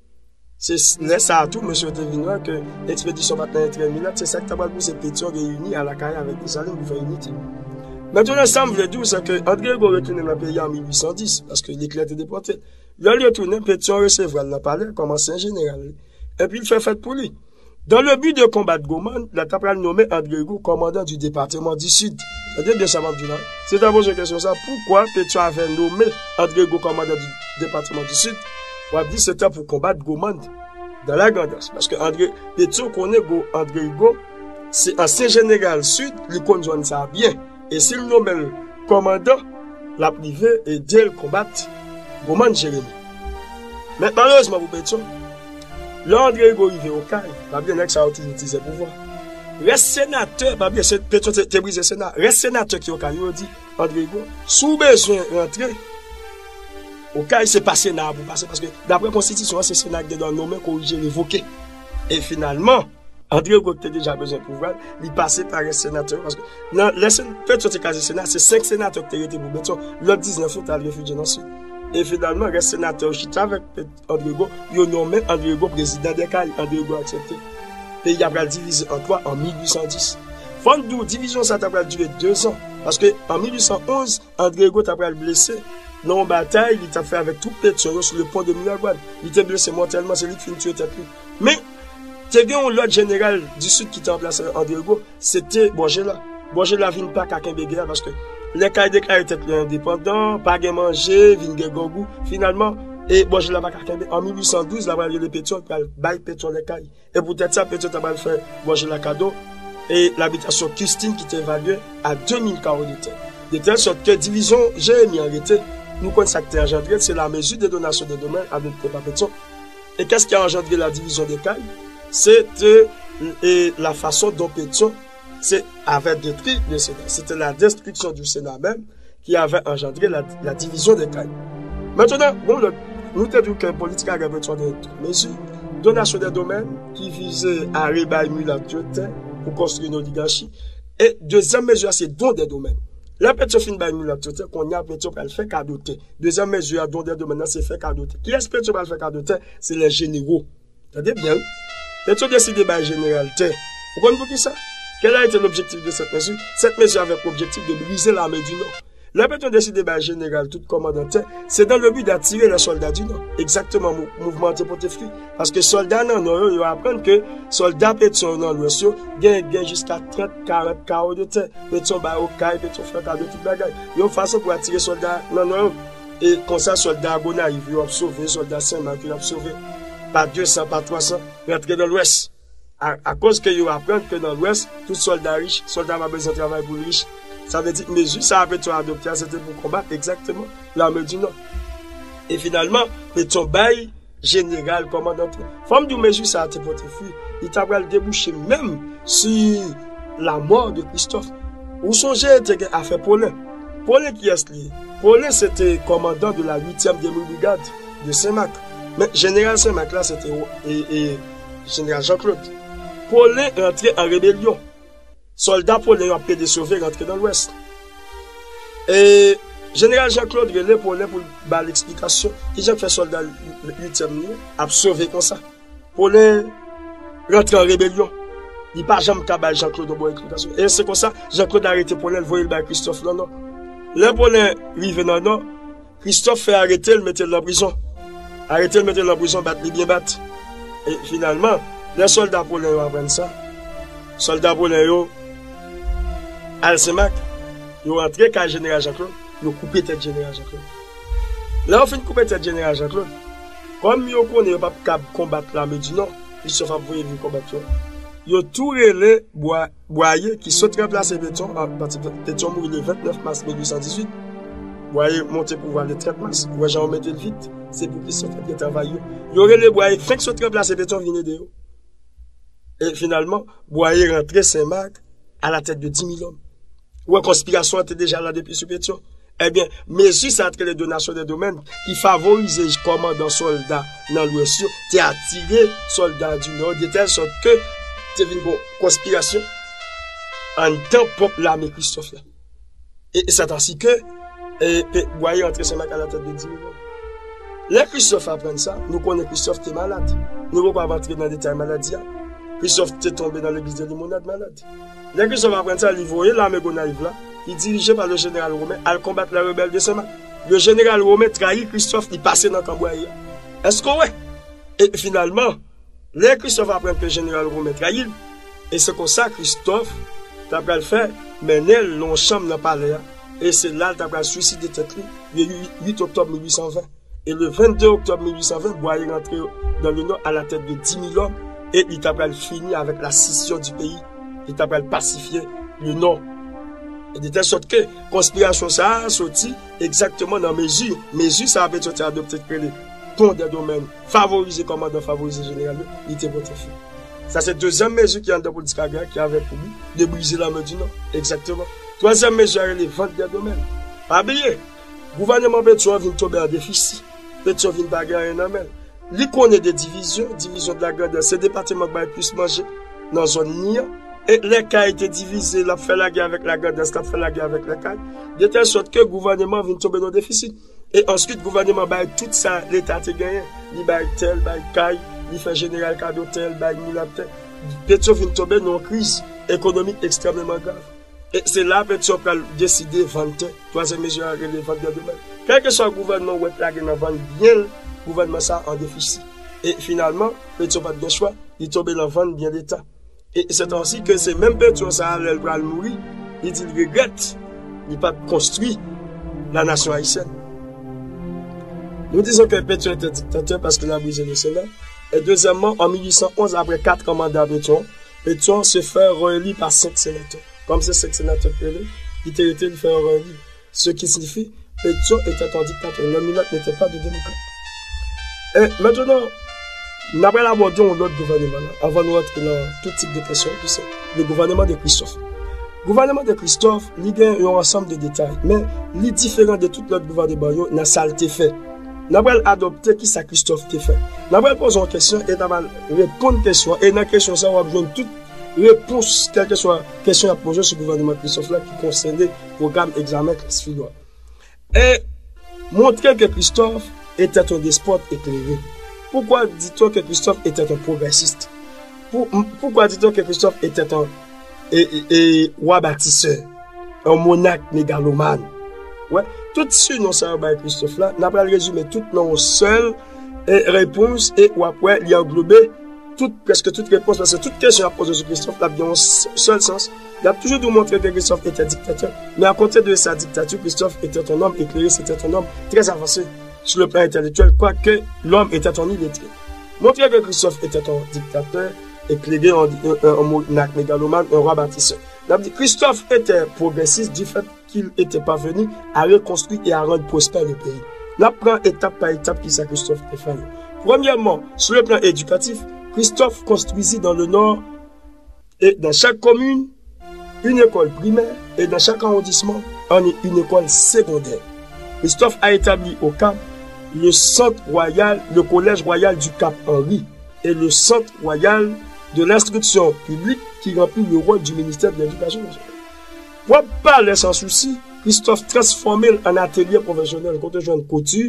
Se s-, lè sa a tou, mesye yo te vin wè ke ekspedisyon pa t nan enterè milat, se sa k ta pral pouse Petyon reyini Alakayè avèk Desalin pou fè inite. Mentnan, sa m vle di w, se ke André Rigaud retounen nan peyi a an mil uit san dis, paske Leclerc te depòte l. Lè l retounen, Pétion resevwa l nan palè kòm ansyen jeneral li. Epi l fè fèt pou li. Dans le but de combattre Goman, la ta pral nonmen André Rigaud kòmandan du département du Sud. Tande byen sa m ap di la. Si w ta poze kesyon sa, poukwa Pétion avè nonmen André Rigaud kòmandan du département du Sud? W ap di se ta pou konbat Goman dans la grandans. Paske André, Pétion konnen Go, André Rigaud se ansyen jeneral Sid, li konn zòn sa byen. E si l nonmen l kòmandan, l ap rive ede l konbat Goman Jeremi. Men malerezman pou Pétion, lè André Rigaud rive Okay, pa bliye nèg sa yo toujou tizè pouvwa. Rès senatè, pa bliye, se, Pétion te, te brize Sena. Rès senatè ki Okay yo di André Rigaud, si w bezwen rantre Okay, se pa Sena a pou w pase, paske daprè konstitisyon an, se Sena ki gen dwa nonmen, korije, revoke. E finalman, André Rigaud te deja bezwen pouvwa l, li pase pa rès senatè yo, paske nan lè sen, Pétion te kraze Sena, se senk senatè ki te rete pou Pétion, lòt diznèf yo t al refijye nan Sid. E finalman, rès senatè yo chita avèk Pét-, André Rigaud, yo nonmen André Rigaud prezidan dè Kay, André Rigaud aksepte. Peyi a pral divize an twa an mil uit san dis. Fò n di w, divizyon sa ta pral dire dezan, paske an mil uit san onz, André Rigaud ta pral blese nan yon batay li t ap fè avèk twoup Pétion yo sou le pon de Miragwàn. Li te blese mòtèlman, se li ki fin tiye tèt li. Men, te gen yon lòt jeneral di Sid ki te ranplase André Rigaud, se te Borgella. Borgella vin pa ka kenbe gè a, paske Lèkay deklare tèt li endepandan, pa gen manje, vin gen grangou. Finalman, e Borgella pa ka kenbe. An mil uit san douz, l ap rele Pétion, l pral bay Pétion Lèkay. E poutèt sa, Pétion ta pral fè Borgella kado e labitasyon Custine ki te evalye a de mil kawo de tè. De tèl sòt ke divizyon Jeremi an rete, nou konn sa k te anjandre, se la mesure de donation des domaines adoptée par Pétion. Et qu'est-ce qui a engendré la division des Cayes? C'était, euh, la façon dont Pétion, c'est avec détruit le Sénat. C'était la destruction du Sénat même qui avait engendré la, la division des Cayes. Mentnan, bon, lòt, nou te di ke politik agrè Pétion te yon mezi, donasyon de domèn ki vize a rebay milat yo tè pou konstwi yon oligachi. E dezyèm mezi a, se don de domèn. Lè Pétion fin bay milat yo tè, kounye a Pétion pral fè kado tè. Dezyèm mezi a, don de domèn nan, se fè kado tè. Kiyès Pétion pral fè kado tè? Se les généraux. Tande byen, wi. Pétion deside bay jeneral tè. Ou konn poukisa? Quel a été l'objectif de cette mesure? Cette mesure avait pour objectif de briser l'armée du Nord. Lè Pétion deside bay jeneral tout kòmandan tè, se dans le but d'attirer les soldats du Nord. Egzakteman, mou-, mouvman an te pote fwi. Paske sòlda nan Nò yo, yo aprann ke sòlda Pétion yo nan Lwès yo gen, gen jiska trant, karant kawo de tè. Pétion ba yo kay, Pétion fè kado tout bagay. Yon fason pou atire sòlda nan Nò yo. E konsa, sòlda Gonayiv yo ap sove, sòlda Senmak yo ap sove. Pa de san, pa twa san, rantre nan Lwès. A, akoz ke yo aprann ke nan Lwès, tout sòlda rich, sòlda pa bezwen travay pou l rich. Sa vle di, mezi sa a Pétion adopte a, se te pou konbat egzakteman lame di Nò. E finalman, Pétion bay jeneral kòmandan tè. Fò m di w, mezi sa a te pote fwi. Li ta pral debouche menm si lamò de Christophe. Ou sonje, te gen afè Paulin. Paulin, kiyès li ye? Paulin, se te kòmandan de la huitième demi-brigade de Senmak. Men jeneral Senmak la, se te, e, e, jeneral Jean-Claude. Paulin rantre an rebelyon. Sòlda Paulin yo ap plede sove rantre nan Lwès. E jeneral Jean-Claude rele Paulin pou l ba l eksplikasyon. Kijan k fè sòlda uityèm yo ap sove konsa? Paulin rantre an rebelyon. Li pa janm ka bay Jean-Claude yon bon eksplikasyon. E se konsa, Jean-Claude arete Paulin, l voye l bay Christophe nan Nò. Lè Paulin rive nan Nò, Christophe fè arete l, mete l nan prizon. Arete l, mete l nan prizon, bat li byen bat. E finalman, lè sòlda Paulin yo aprann sa, sòlda Paulin yo al Senmak, yo rantre kay jeneral Jean-Claude, yo koupe tèt jeneral Jean-Claude. Lè yo fin koupe tèt jeneral Jean-Claude, kòm yo konnen yo p ap kab konbat lame di Nò, Christophe ap voye vin konbat yo, yo tou rele Bwa-, Bwaye ki sot ranplase Pétion, a, pati Pétion mouri le vennèf mas mil uit san dizuit. Bwaye monte pouvwa le trant mas. Ou wè jan yo mete l vit. Se pou Christophe ap gen travay yo. Yo rele Bwaye fenk sot ranplase Pétion vin ede yo. E finalman, Bwaye rantre Senmak a la tèt de dis mil òm. Ou wè, konspirasyon an te deja la depi sou Pétion. Ebyen, mezi sa a t rele donasyon de domèn ki favorize kòmandan sòlda nan Lwès yo, te atire sòlda di Nò, de tèl sòt ke te vin gon konspirasyon anndan pwòp lame Christophe la. E, e c'est ainsi que, e, pe-, Bwaye rantre Senmak a la tèt de dis mil òm. Lè Christophe aprann sa, nou konnen Christophe te malad. Nou poko ap antre nan detay maladi a. Christophe te tonbe nan legliz de Limonad malad. Lè Christophe aprann sa, li voye lame Gonayiv la, ki dirije pa le jeneral Romen, al konbat lè rebèl de Senmak. Le jeneral Romen trayi Kristòf, li pase nan kan Bwaye a. Èske w wè? E finalman, lè Kristòf aprann ke jeneral Romen trayi l, e se konsa Kristòf ta pral fè mennen l nan yon chanm nan palè a, e se la l ta pral swiside tèt li, le uit oktòb mil uit san ven. E le vennde oktòb mil uit san ven, Bwaye rantre dans le Nord à la tête de dix mille hommes, e li ta pral fini avèk la scission du pays, li ta pral pasifye le Nord. E de tèl sòt ke konspirasyon sa a soti egzakteman nan mezi, mezi sa a Petyon te adopte ki rele ton dè domèn, favorize kòmandan, favorize jeneral yo, li te pote fwi. Sa se dezyèm mezi ki anndan politik agrè ki avèk pou bi de brize lame di Nò. Egzakteman. Twazyèm mezi a rele vant dè domèn. Pa bliye, gouvènman Petyon vin tonbe an defisi. Petyon vin pa gen anyen nan men l. Li konnen de divizyon, divizyon de la Grandans, se depatman k bay plis manje nan zòn li an. E lè kay te divize, l ap fè lagè avèk la Grandans, l ap fè lagè avèk lè kay. De tèl sòt ke gouvènman vin tonbe nan defisi. E answit, gouvènman bay tout sa Leta te genyen. Li bay tè, l bay kay, li fè jeneral kado tè, l bay milat tè. Petyon vin tonbe nan yon kriz ekonomik ekstrèmeman grav. E se la Petyon pral deside vann tè. Twazyèm mezi a rele vant dè domèn. Kèlkeswa gouvènman ou wè t lage nan vann byen l, gouvènman sa a an defisi. E finalman, Petyon pa t gen chwa, li tonbe nan vann byen Leta. E se tansi ke se menm Petyon sa a, lè l pral mouri, li di l regrèt li pa t konstwi la nation haïtienne. Nous disons que Pétion était dictateur parce qu'il a brisé le Sénat. Et deuxièmement, en mil huit cent onze, après quatre mandats Pétion, Pétion se fait réélire par cinq sénateurs. Comme c'est cinq sénateurs qui étaient, il était fait réélire. Ce qui signifie, Pétion était un dictateur. Les Minottes n'étaient pas de démocrates. Et maintenant, n ap abòde yon lòt gouvènman la, anvan nou rantre nan tout tip de kesyon, ki se le gouvernement de Christophe. Gouvènman de Christophe, li gen yon ansanm de detay, men li diferan de tout lòt gouvènman yo nan sa l te fè. N ap pral adopte ki sa Christophe te fè. N ap pral poze yon kesyon e n ap pral reponn kesyon an. E nan kesyon sa a, w ap jwenn tout repons, kèlkeswa kesyon y ap poze sou gouvènman Christophe la ki konsène pwogram egzamen klas filo a. Et montrer que Christophe était un despote éclairé. Pourquoi dit-on que Christophe était un progressiste? Pou- m- Pourquoi dit-on que Christophe était un et, et, et roi bâtisseur, un monarque mégalomane? Ouais, tout surnom sa yo bay Christophe la, n ap pral rezime tout nan yon sèl e, repons e w ap wè li anglobe tout, prèske tout repons, paske tout kesyon y ap poze sou Christophe, l ap gen yon s- sèl sans. Y ap toujou di w montre ke Christophe était dictateur, mais à côté de sa dictature, Christophe était un homme éclairé, c'était un homme très avancé sur le plan intellectuel, quoique l'homme était un illettré. Montrer que Christophe était un dictateur, éclairé, un, un, un monarque mégalomane, un roi bâtisseur. N ap di, Christophe était progressiste du fait qu'il était parvenu à reconstruire et à rendre prospère le pays. N ap pran etap pa etap ki sa Christophe te fè yo. Premyèman, sur le plan éducatif, Christophe construisit dans le Nord et dans chaque commune une école primaire et dans chaque arrondissement en- une école secondaire. Christophe a établi au Cap le centre royal, le collège royal du Cap Henri et le centre royal de l'instruction publique qui remplit le rôle du ministère de l'Éducation nationale. Pwòp palè Sans Souci, Christophe transfòme l an atelye pwofesyonèl kote w jwenn kouti,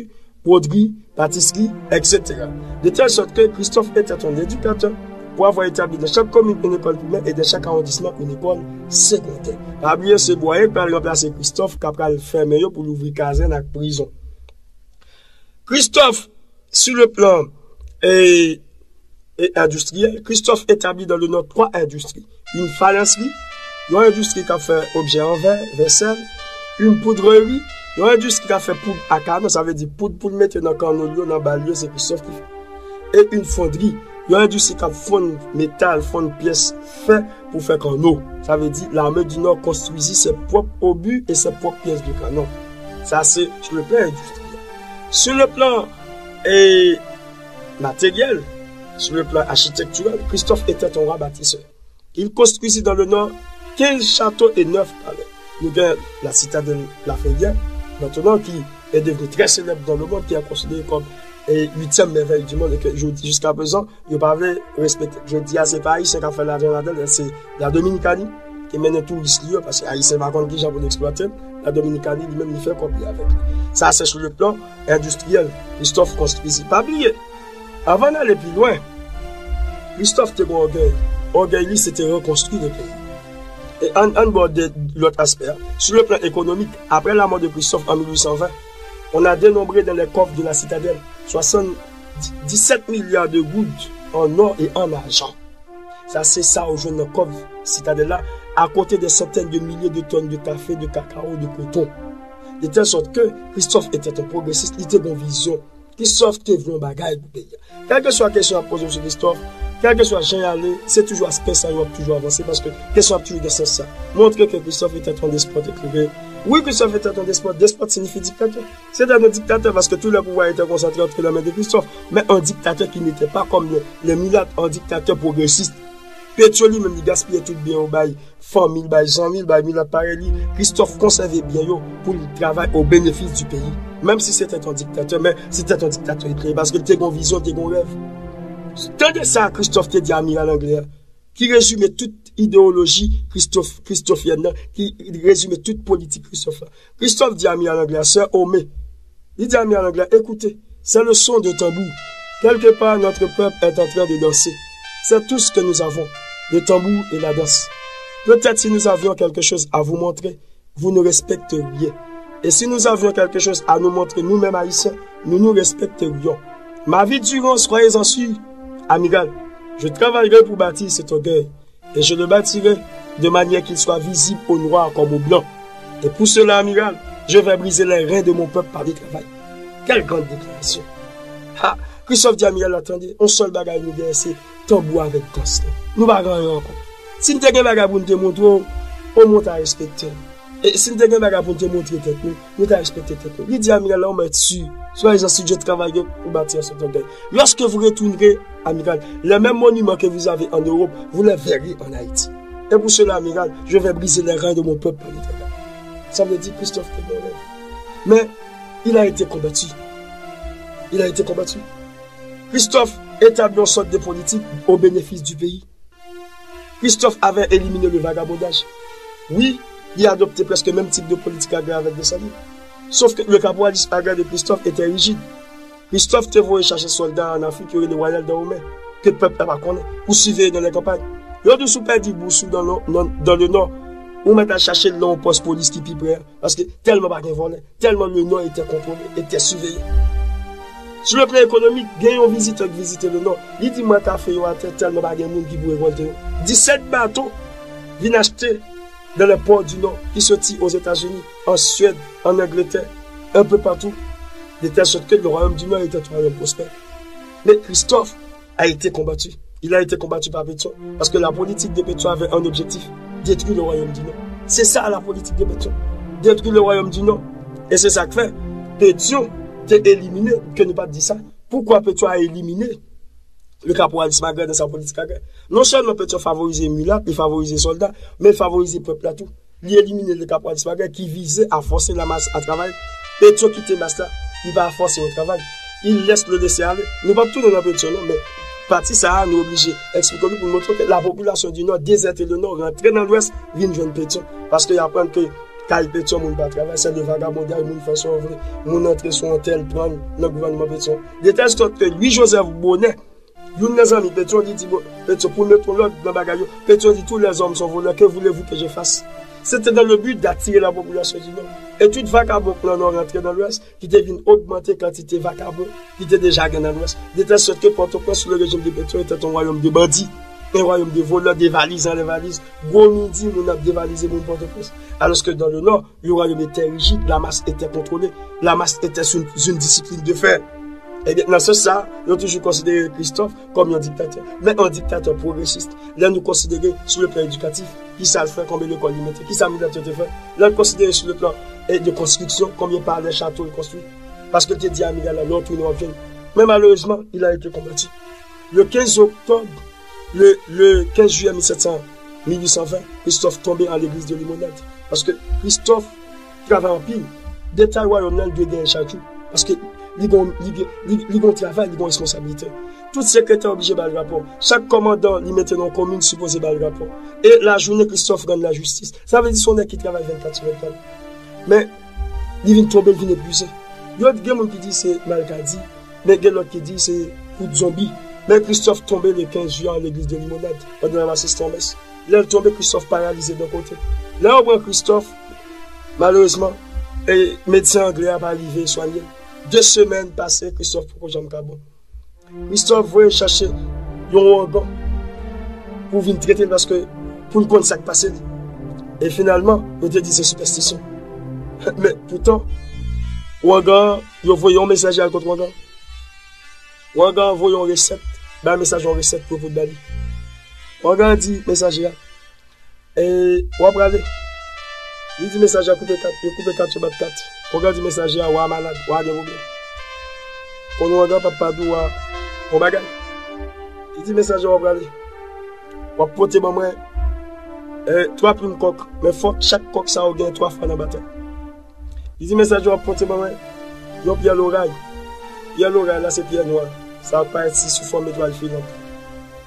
bwodri, patisri, et cetera. De telle sorte que Christophe était un éducateur pour avoir établi dans chaque commune une école primaire et dans chaque arrondissement une école secondaire. Pa bliye, se Bwaye k pral ranplase Christophe, k ap pral fèmen yo pou l ouvri kazèn ak prizon. Christophe, sur le plan et, et industriel, Christophe établit dans le Nord trois industries. Une faïencerie, yon endistri k ap fè objè an vè, vèsèl, une poudrerie, yon endistri k ap fè poud a kanon, sa vle di poud pou l mete nan kanno l yo, nan bal yo, se Christophe ki fè. Et une fonderie, yon endistri k ap fonn metal, fonn pyès fè pou fè kanno. Sa vle di, l'armée du Nord construisit ses propres obus et ses propres pièces de canon. Sa se sur le plan industriel. Sur le plan, eh, matériel, sur le plan architectural, Christophe était un roi bâtisseur. Il construisit dans le Nord quinze châteaux et neuf palais. Nou gen la citadelle Lafrenière, maintenant qui est devenue très célèbre dans le monde, qui est considérée comme, eh, huitième merveille du monde, et que jodi, jusqu'à présent, yo pa vle respekte. Jodi a, se pa Ayisyen k ap fè lajan ladan l, se la Dominikani ki mennen touris li yo, paske Ayisyen pa konn kijan pou l eksplwate l. La Dominikani, li menm, li fè kòb li avèk li. Sa, se sou le plan endistriyèl. Christophe konstwi. Pa bliye, anvan n ale pi lwen, Christophe te gen ògèy. Ògèy li, se te rekonstwi le peyi. E ann, ann abòde lòt aspè a. Sur le plan économique, après la mort de Christophe en mille huit cent vingt, on a dénombré dans les coffres de la citadelle soixante-dix-sept milliards de gouttes en or et en argent. Sa se sa ou jwenn nan kòf Sitadèl la, akote de santèn de milye de tòn de kafe, de kakao, de koton. De tèl sòt ke Christophe était un progressiste, li te gen vizyon. Christophe te vle yon bagay pou peyi a. Kèlkeswa kesyon y ap poze w sou Christophe, kèlkeswa jan y ale, se toujou aspè sa yo ap toujou avanse, paske kesyon ap toujou gen sans sa. Montre que Christophe était un despote, écrivain. Oui, Christophe était un despote. Despote siyifi diktatè. C'était un dictateur parce que tout le pouvoir était concentré entre les mains de Christophe, mais un dictateur qui n'était pas comme les, les mulates, un dictateur progressiste. Pétion li menm li gaspiye tout byen yo bay fanmi l, bay zanmi l, bay milat parèy li. Christophe konsève byen yo pou li travay au bénéfice du pays. Menm si se te yon diktatè, men se te yon diktatè eklere, paske li te gen yon vizyon, li te gen yon rèv. Tande sa Christophe te di amiral anglè a, ki rezime tout ideyoloji Christophe, Christophienne nan, ki rezime tout politik Christophe la. Christophe di amiral anglè a, Sir Homais, li di amiral anglè a, écoutez, c'est le son de tambour. Quelque part, notre peuple est en train de danser. C'est tout ce que nous avons, le tambour et la danse. Peut-être si nous avions quelque chose à vous montrer, vous nous respecteriez. Et si nous avions quelque chose à nous montrer, nous-mêmes Haïtiens, nous nous respecterions. Ma vie durant, soyez-en sûr, amiral, je travaillerai pour bâtir cet orgueil. Et je le bâtirai de manière qu'il soit visible aux Noirs comme aux Blancs. Et pour cela, amiral, je vais briser les reins de mon peuple par le travail. Quelle grande déclaration! Ha! Christophe di amiral la, tande, yon sèl bagay nou genyen, se tanbou avèk dans la. Nou pa gen anyen ankò. Si n te gen bagay pou n te montre w, omwen w ta respekte n. E si n te gen bagay pou n te montre tèt nou, nou ta respekte tèt nou. Li di amiral la, on mèt si, soyez-en sûr, je travaillerai pour bâtir cet orgueil. Lorsque vous retournerez, amiral, les mêmes monuments que vous avez en Europe, vous les verrez en Haïti. Et pour cela, amiral, je vais briser les reins de mon peuple par le travail. Sa vle di Christophe te gen rèv. Men, il a été combattu. Il a été combattu. Christophe établit une sorte de politique au bénéfice du pays. Christophe avait éliminé le vagabondage. Oui, li adopte prèske menm tip de politik agrè avèk Desalin. Sof ke le kaporalism agrè de Christophe était rigide. Christophe te voye chache sòlda an Afrik yo rele Royal Dahomey, ke pèp la pa konnen, pou siveye nan lè kanpay. Yo di w si w pèdi bous ou dan, nan, dans le Nord, ou mèt al chache l nan yon pòs polis ki pi pre a. Paske tèlman pa gen vòlè, tèlman le Nord était contrôlé, était surveillé. Sur le plan économique, gen yon vizitè ki vizite le Nord. Li di mwen kafe yo atè tèlman pa gen moun ki pou rekòlte yo. Disèt bato vin achte dans les ports du Nord, ki soti Ozetazini, an Swèd, an Angletè, un peu partout, de telle sorte que le royaume du Nord était un royaume prospère. Mais Christophe a été combattu. Il a été combattu par Pétion. Parce que la politique de Pétion avait un objectif, détruire le royaume du Nord. C'est ça la politique de Pétion. Détruire le royaume du Nord. Et c'est ça que fait Pétion te éliminé, que nous pas dit ça. Pourquoi Pétion a éliminé le caporalisme agrè dans sa politique agrè? Non sèlman Pétion favorize milat, li favorize sòlda, men li favorize pèp la tou. Li elimine le caporalisme agrè ki vize a fòse lamas a travay. Pétion kite mas la, li pa fòse yo travay. Il laisse le laisser aller. Nou p ap tounen nan Pétion non, men pati sa a, nou oblije eksplike nou pou nou montre ke la popilasyon di Nò dezète le Nò, rantre nan Lwès, vin jwenn Pétion. Paske y aprann ke kay Pétion, moun pa travay, se de vagabondaj, moun fè sa yo vle, moun antre sou yon tèl, pran nan gouvènman Pétion. De tèl sòt ke Louis Joseph Bonnet, youn nan zanmi Pétion, li di, bon, Pétion, pou l mete yon lòd nan bagay yo, Pétion di, tous les hommes sont voleurs, que voulez-vous que je fasse? C'était dans le but d'attirer la population du Nord. Et tout vagabon k nan Nò rantre nan Lwès, ki te vin ogmante kantite vagabon ki te deja gen nan Lwès. De tèl sòt ke Pòtoprens, sous le régime de Pétion, était un royaume de bandits, un royaume de voleurs, de valiz anlè valiz. Gwo midi, moun ap devalize moun Pòtoprens. Alòske dans le Nord, le royaume était rigide, la masse était contrôlée, la masse était sous une discipline de fer. Ebyen, nan sans sa, yo toujou konsidere Christophe kòm yon diktatè. Men yon diktatè pwogresis. Lè nou konsidere sou le plan edikatif, kisa l fè, konbyen lekòl li mete, kisa milat yo te fè. Lè n konsidere sou le plan, eh, de konstriksyon, konbyen palè, chato l konstwi. Paske l te di amiral la, lè w tounen w ap jwenn. Men malerezman, il a été combattu. Le quinze octobre, le, le quinze juillet mille sept cents, mille huit cent vingt, Christophe tonbe an legliz de Limonad. Paske Christophe travay anpil. Detay wayòm nan, li dwe genyen chak jou. Paske li gon, li gen, li, li gon travay, li gon responsablite. Tout sekretè oblije ba l rapò. Chak kòmandan li mete nan komin sipoze ba l rapò. E lajounen, Christophe rann lajistis. Sa vle di se yon nèg ki travay vennkat sou vennkat. Men, li vin tonbe, li vin epuize. Yo gen moun ki di se maladi, men gen lòt ki di se kout zonbi. Men Christophe tonbe le quinze juillet an legliz de Limonad, pandan l ap asiste yon mès. Lè l tonbe, Christophe paralize de kote. Lè yo pran Christophe, malerezman, e medsen angle a pa rive swanye l. De semèn pase, Christophe poko janm ka bon. Christophe voye chache yon ougan pou vin trete l, paske pou n konn sa k pase l. E finalman, yo te di se sipèstisyon. Men poutan, ougan an, yo voye yon mesaje al kot ougan an. Ougan an voye yon resèt, bay mesaje yon resèt pou yo pot ba li. Ougan an di mesaje a, e w ap prale. Li di mesaje a koupe kat, yo koupe kat, yo bat kat. Ougan an di mesaje a, wa malad, wa gen pwoblèm. Konnen ougan an p ap pa di wa yon bagay. Li di mesaje a, w ap prale. W ap pote ban mwen, e, twa plim kòk, men fòk chak kòk sa yo gen twa fwa nan batay. Li di mesaje a, w ap pote ban mwen yon pyè loray. Pyè loray la se pyè nwa. Sa parèt si sou fòm etwal filant.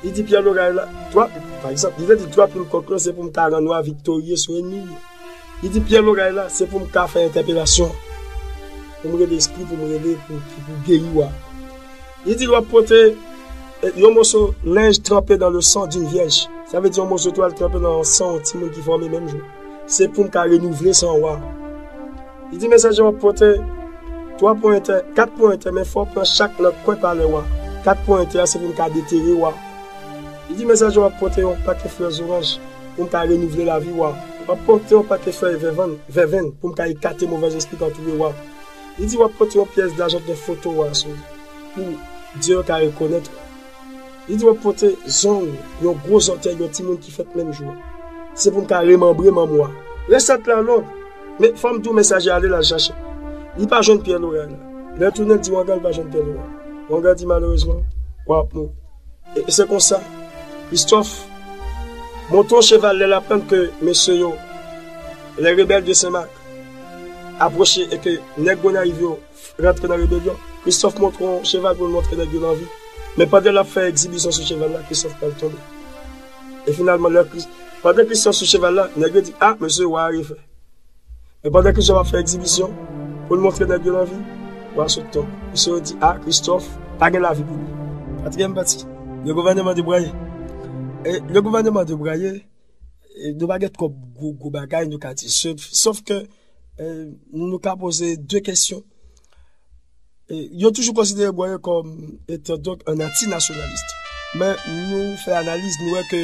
Li di pyè loray la, twa, pa egzanp, li te di twa plim kòk lan se pou m ka rann wa viktorye sou ènmi m yo. Li di pyè loray la se pou m ka fè entèpelasyon. Pou m rele espri, pou m rele, pou, pou, pou geri wa. Li di l w ap pote, e, yon moso lenj tranpe dans le sang d'une vierge. Sa vle di yon moso twal tranpe nan san yon timoun ki fòme menm jou. Se pou m ka renouvle san wa. Li di mesaje a, w ap pote twa pwen entè, kat pwen entè, men fò w pran chak nan kwen palè wa. Kat pwen entè a se pou m ka detere wa. Li di mesaje a, w ap pote yon pakèt flè zoranj pou m ka renouvle lavi wa. W ap pote yon pakèt fèy vèvann, vèvenn pou m ka ekate movèzespri k antoure wa. Li di w ap pote yon pyès lajan ki gen foto wa sou li pou Dye yo ka rekonèt ou. Li di w ap pote zong, yon gwo zòtèy yon timoun ki fèt menm jou an. Se pou m ka remanbre manm ou a. Resèt la long, men fò m di w mesaje a ale l al chache. Li pa jwenn pyè loray la. Lè l tounen, l di ougan an li pa jwenn pyè loray. Ougan an di malerezman, w ap mouri. E, e se konsa, Christophe monte yon cheval lè l aprann ke mesye yo, les rebelles de Saint-Marc, apwoche e ke nèg Gonayiv yo rantre nan rebelyon. Christophe monte yon cheval pou l montre nèg yo lanvi. Men pandan l ap fè egzibisyon sou cheval la, Christophe pral tonbe. E finalman, lè Chris-, pandan Christophe sou cheval la, nèg yo di, a, mesye, wa a refè. Men pandan Christophe ap fè egzibisyon, pou l montre nèg yo lanvi, wa a sot tonbe. Mesye yo di, a, Christophe pa gen lavi pou li. Katriyèm pati, le gouvernement de Boyer. E le gouvernement de Boyer, e nou pa gen twòp gwo, gwo bagay nou ka di. Sof, sof ke, e, nou ka poze de kesyon. E, yo toujou konsidere Boyer kòm etan donk un antinasyonalis. Men nou fè analiz, nou wè ke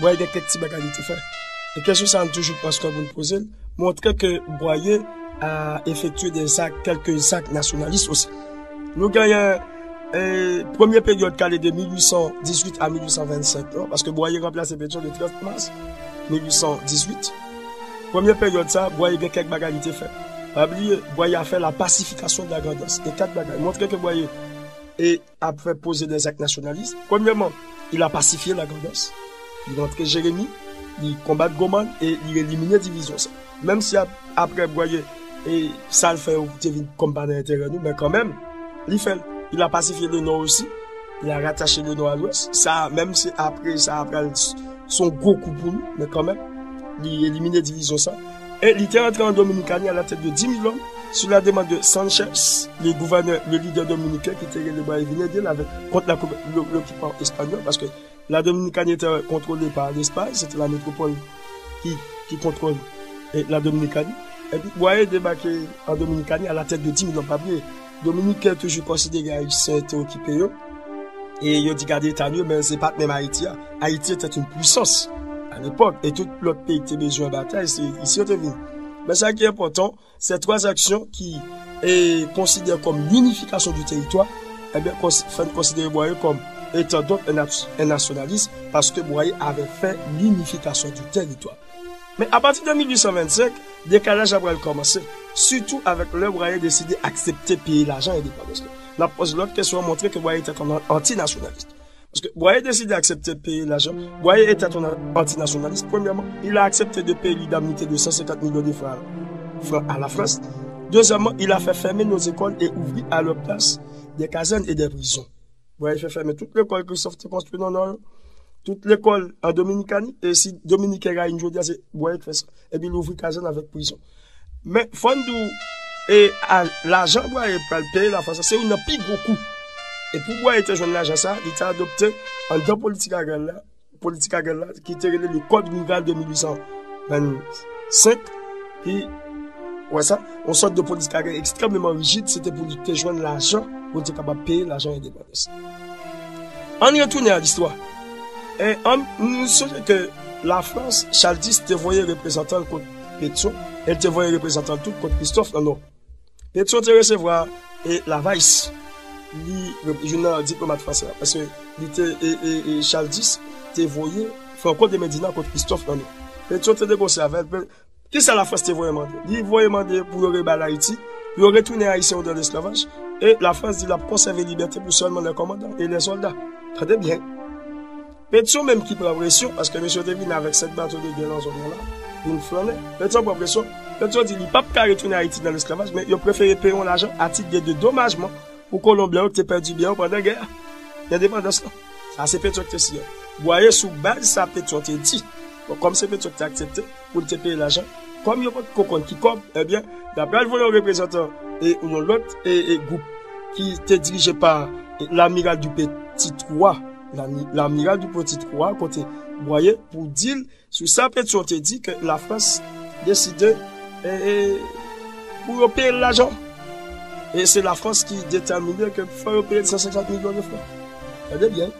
Boyer gen kèk ti bagay li te fè. E kesyon sa a nou toujou pran swen pou n poze l, montre ke Boyer a efektye des actes, quelques actes nationalistes aussi. Nou genyen, e, premye peryòd k ale de mil uit san dizuit a mil uit san vennsenk lan, paske Boyer ranplase Pétion le trant mas mil uit san dizuit. Premye peryòd sa, Boyer gen kèk bagay li te fè. Pa bliye, Boyer a fè la pacification de la Grand'Anse. Gen kat bagay. Montre ke Boyer e ap fè poze des actes nationalistes. Premyèman, il a pacifié la Grand'Anse. Li rantre Jeremi, li konbat Goman e li elimine divizyon sa. Menm si ap, apre Boyer, e sa l fè yo te vin kòm pa nan enterè nou, men kanmenm, li fè l. Il a pacifié le Nord aussi. Il a rattaché le Nord à l'Ouest. Sa, menm si apre sa, apre l s-, s on gwo kou pou nou, men kanmenm, li elimine divizyon sa. E li te rantre an Dominikani à la tête de dix mille hommes, sur la demande de Sanchez, le gouverneur, le leader dominicain ki te rele Boyer vin ede l avèk, kont la, le, l'occupant espagnol, paske la Dominikani était contrôlée par l'Espagne, c'était la métropole qui, qui contrôle, eh, la Dominikani. Epi Boyer debake an Dominikani à la tête de dix mille hommes, pa bliye, Dominiken toujou konsidere Ayisyen te okipe yo. E yo di gade eta nou yo, men se pa t menm Ayiti a. Ayiti était une puissance à l'époque, e tout lòt peyi ki te bezwen batay, se isi yo te vin. Men sa ki enpòtan, ces trois actions qui est considéré comme l'unification du territoire, ebyen, fè n konsidere Boyer kòm etan donk un nat-, un nationaliste, paske Boyer avait fait l'unification du territoire. Men apati de mil uit san vennsenk, dekalaj la pral kòmanse, sitou avèk lè Boyer deside aksepte peye lajan endepandans lan. N ap poze lòt kesyon an, montre ke Boyer était un antinasyonalis. Paske Boyer deside aksepte peye lajan, Boyer était un antinasyonalis. Premyèman, il a accepté de payer l'indemnité de cent cinquante millions de francs, francs à la France. Deuxièmement, il a fait fermer nos écoles et ouvrir à leur place des casernes et des prisons. Boyer fè fèmen tout lekòl Christophe te konstwi nan Nò yo. Tout lekòl an Dominikani. E si Dominiken rayi n jodi a, se Boyer ki fè sa. Epi l ouvri kazèn avèk prizon. Men, fò n di w, e, a, lajan Boyer pral peye Lafrans, se youn nan pi gwo kou. E pou Boyer te jwenn lajan sa, li te adopte, anndan politik agrè l la, politik agrè la, ki te rele le Code Rural de mil uit san vennsenk, ki, wè sa, yon sòt de politik agrè ekstrèmeman rijid, se te pou li te jwenn lajan, pou li te kapab peye lajan endepandans. Ann retounen a listwa. E ann, nou sonje ke Lafrans, Chal dis te voye reprezantan l kot Petyon, e l te voye reprezantan l tou kot Kristòf nan Nò. Petyon te resevwa e Lavays, li, youn nan diplomat fransè a, paske li te, e, e, e Chal dis te voye Franco de Medina kot Kristòf nan Nò. Petyon te negosye avè l. Kisa Lafrans te voye mande? Li voye mande pou yo rebay Ayiti, pou yo retounen Ayisyen yo nan lesklavaj, e Lafrans di l ap konsève libète pou sèlman lè kòmandan e lè sòlda. Tande byen. Petyon menm ki pran presyon, paske mesye yo te vin avèk sèt bato de gè nan zòn nan la, vin flannen. Petyon pran presyon. Petyon di li p ap ka retounen Ayiti nan lesklavaj, men yo prefere peye yon lajan a tit de dedomajman pou Kolonbyen yo ki te pèdi byen yo pandan gè a, endepandans lan. Sa se Petyon ki te siyen. Bwaye sou baz sa Petyon te di. Bon, kòm se Petyon ki te aksepte pou l te peye lajan, kòm yo potko konn ki kòb, ebyen, y ap pral voye yon reprezantan e yon lòt e, e gwoup ki te dirije pa e, l'amiral du Petit Roi, l'ami-, l'amiral du Petit Roi, kote Bwaye pou di l sou sa Petyon te di ke Lafrans deside e, e, pou yo peye l lajan. E se Lafrans ki detèmine ke fò yo peye l san senkant milyon de fran. Tande byen.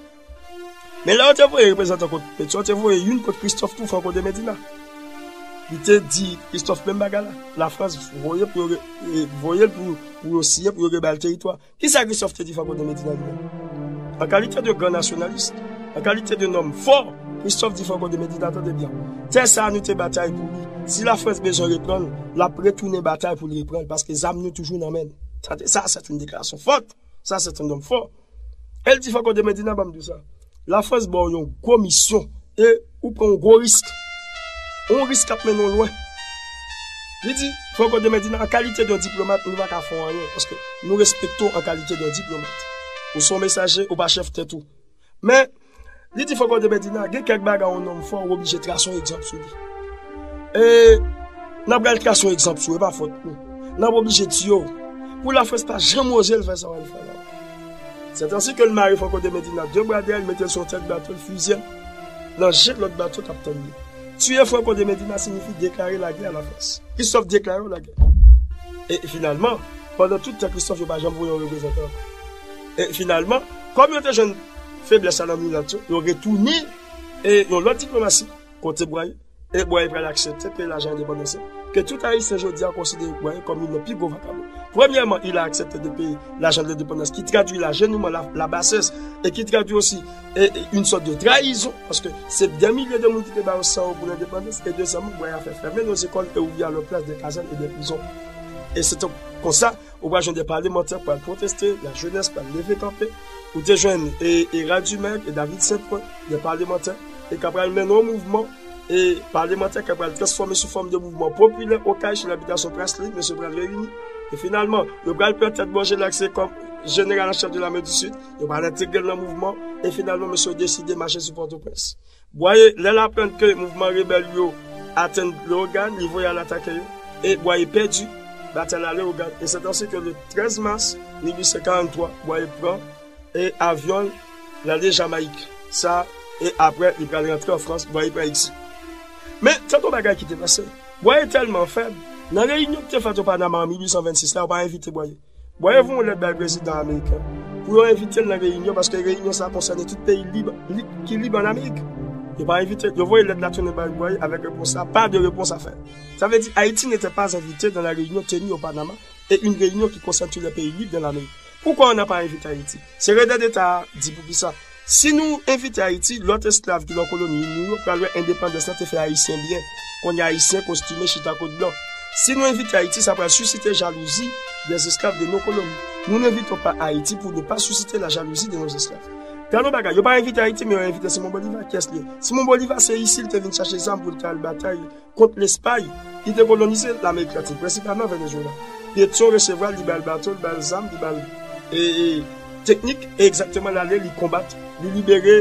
Men lè yo te voye reprezantan kot Petyon, yo te voye youn kot Kristòf tou, Franco de Medina. Li te di Kristòf menm bagay la. Lafrans voye pou yo re-, e, voye l pou, pou yo siyen, pou yo rebay l teritwa. Kisa Kristòf te di Franco de Medina li menm? An kalite de gran nasyonalis, an kalite de nonm fò, Kristòf di Franco de Medina, tande byen. Tè sa a nou te batay pou li. Si Lafrans bezwen reprann l, l ap retounen batay pou l reprann l, paske zam nou toujou nan men l. Tande, ça c'est une déclaration forte. Ça c'est un homme fort. E l di Franco de Medina, ban m di w sa. Lafrans ba w yon gwo misyon e ou pran yon gwo risk. Yon risk k ap mennen w lwen. Li di, Franco de Medina, an kalite de yon diplomat, nou pa ka fè w anyen, paske nou respekte w an kalite de yon diplomat. Ou se yon mesaje, ou pa chèf tèt ou. Men, li di Franco de Medina, gen kèk bagay yon nonm fè, ou oblije trase yon egzanp sou li. E n ap pral trase yon egzanp sou ou, e pa fòt nou. N ap oblije tiye w. Pou Lafrans pa janm oze l fè sa w al fè la. C'est ainsi que l mare Franco de Medina de bra dèyè l, mete l sou yon tèt bato, l fizye l, nan je lòt bato k ap tann li. Tiye Franco de Medina siyifi deklare lagè a Lafrans. Kristòf deklare yon lagè. E finalman, pandan tout tan Kristòf yo pa janm voye yon reprezantan ankò. E finalman, kòm yo te jwenn feblès la nan milat yo, yo retounen e yon lòt diplomasi kote Bwaye. E Bwaye pral aksepte peye lajan endepandans lan, ke tout Ayisyen jodi a konsidere Bwaye kòm youn nan pi gwo vakabon. Premyèman, il a accepté de payer l'argent de l'indépendance, ki tradui lajenouman, la, la bassesse, e ki tradui osi e, e, une sorte de trahison, paske se dè milye de moun ki te ba yo san yo pou lendepandans, e dezyèmman, Bwaye a fè fèmen nos écoles et ouvrir à leur place des casernes et des prisons. E se te konsa, ou pral jwenn de palemantè k pral pwoteste, la jeunesse pral leve kanpe. Ou te jwenn e, e Radumèg e David Saint-Point, de palemantè, e k ap pral mennen yon mouvman, e palemantè k ap pral transfòme sou fòm de mouvman popilè okay chez l'habitation Praslin, mesye pral reyini. E finalman, yo pral pran tèt Bòjela k se kòm jeneral an chèf de lame di Sid, yo pral entegre l nan mouvman, e finalman, mesye yo deside mache sou Pòtoprens. Bwaye, lè l aprann ke mouvman rebèl yo atenn Leyogàn, li voye al atake yo, e Bwaye pèdi batay la Leyogàn. E se tansi ke le trèz mas mil uit san karanntwa, Bwaye pran e avyon l, l ale Jamayik. Sa, e apre, li pral rantre an Frans, Bwaye pran egzil. Men, tande yon bagay ki te pase. Bwaye tèlman fèb, nan reyinyon ki te fèt o Panama an mil uit san vennsis la, yo pa envite Bwaye. Bwaye voye yon lèt bay prezidan ameriken pou yo envite l nan reyinyon, paske reyinyon sa a konsène tout peyi lib, li, ki lib ann Amerik. Yo pa envite l. Yo voye lèt la tounen bay Bwaye avèk repons la, pas de réponse à faire. Ça veut dire, Haïti n'était pas invité dans la réunion tenue au Panama, et une réunion qui concerne tous les pays libres de l'Amérique. Pourquoi on n'a pas invité Haïti? Se Rede Deta a di poukisa. Si nou envite Ayiti, lòt esklav ki nan koloni nou yo pral wè endepandans lan te fè Ayisyen byen. Kounye a Ayisyen kostime chita kot blan. Si nou envite Ayiti, sa pral sisite jalouzi des esclaves de nos colonies. Nous n'invitons pas Haïti pour ne pas susciter la jalousie de nos esclaves. Gade yon bagay, yo pa envite Ayiti, men yo envite Simon Bolivar. Kiyès li ye? Simon Bolivar se isi li te vin chache zam pou l te al batay kont Lespay, ki te kolonize Lamerik Latin, prensipalman Venezuela. Petyon resevwa l, li ba l bato, li ba l zam, li ba l e, e, teknik, e egzakteman l ale, li konbat, li libere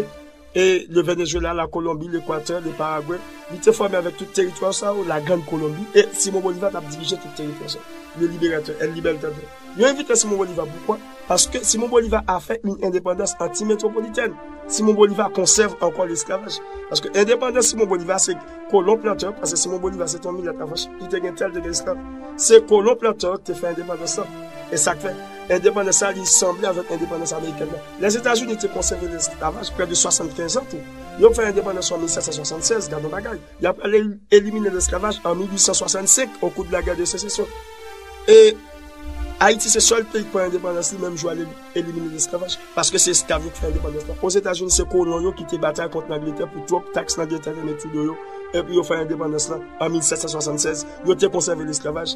e le Venezuela, la Kolonbi, Lekwatè, le Paragwe. Li te fòme avèk tout teritwa sa yo, la Grande Colombie, e Simon Bolivar t ap dirije tout teritwa sa yo. Le libérateur, El Libertador. Yo envite Simon Bolivar poukwa? Paske Simon Bolivar a fè yon endepandans anti-metwopolitèn. Simon Bolivar konsève ankò lesklavaj. Paske endepandans Simon Bolivar se kolon plantè, paske Simon Bolivar se te yon milèt avan li te gen tè, li te gen esklav. Se kolon plantè ki te fè endepandans lan. E sa k fè endepandans la li sanble avèk endepandans amerikèn nan. Lèzetazini te konsève lesklavaj prè de swasannkenz an tou. Yo fè endepandans an mil sèt san swasannsèz, gad yon bagay. Y ap al elimine lesklavaj an mil uit san swasannsenk, au cours de la guerre de sécession. E Ayiti se sèl peyi ki pran endepandans li menm jou al elimine lesklavaj. Paske se esklav yo ki fè endepandans lan. Ozetazini se kolon yo ki te batay kont Langletè pou twòp taks Langletè te met sou do yo. Epi yo fè endepandans lan an mil sèt san swasannsèz. Yo te konsève lesklavaj.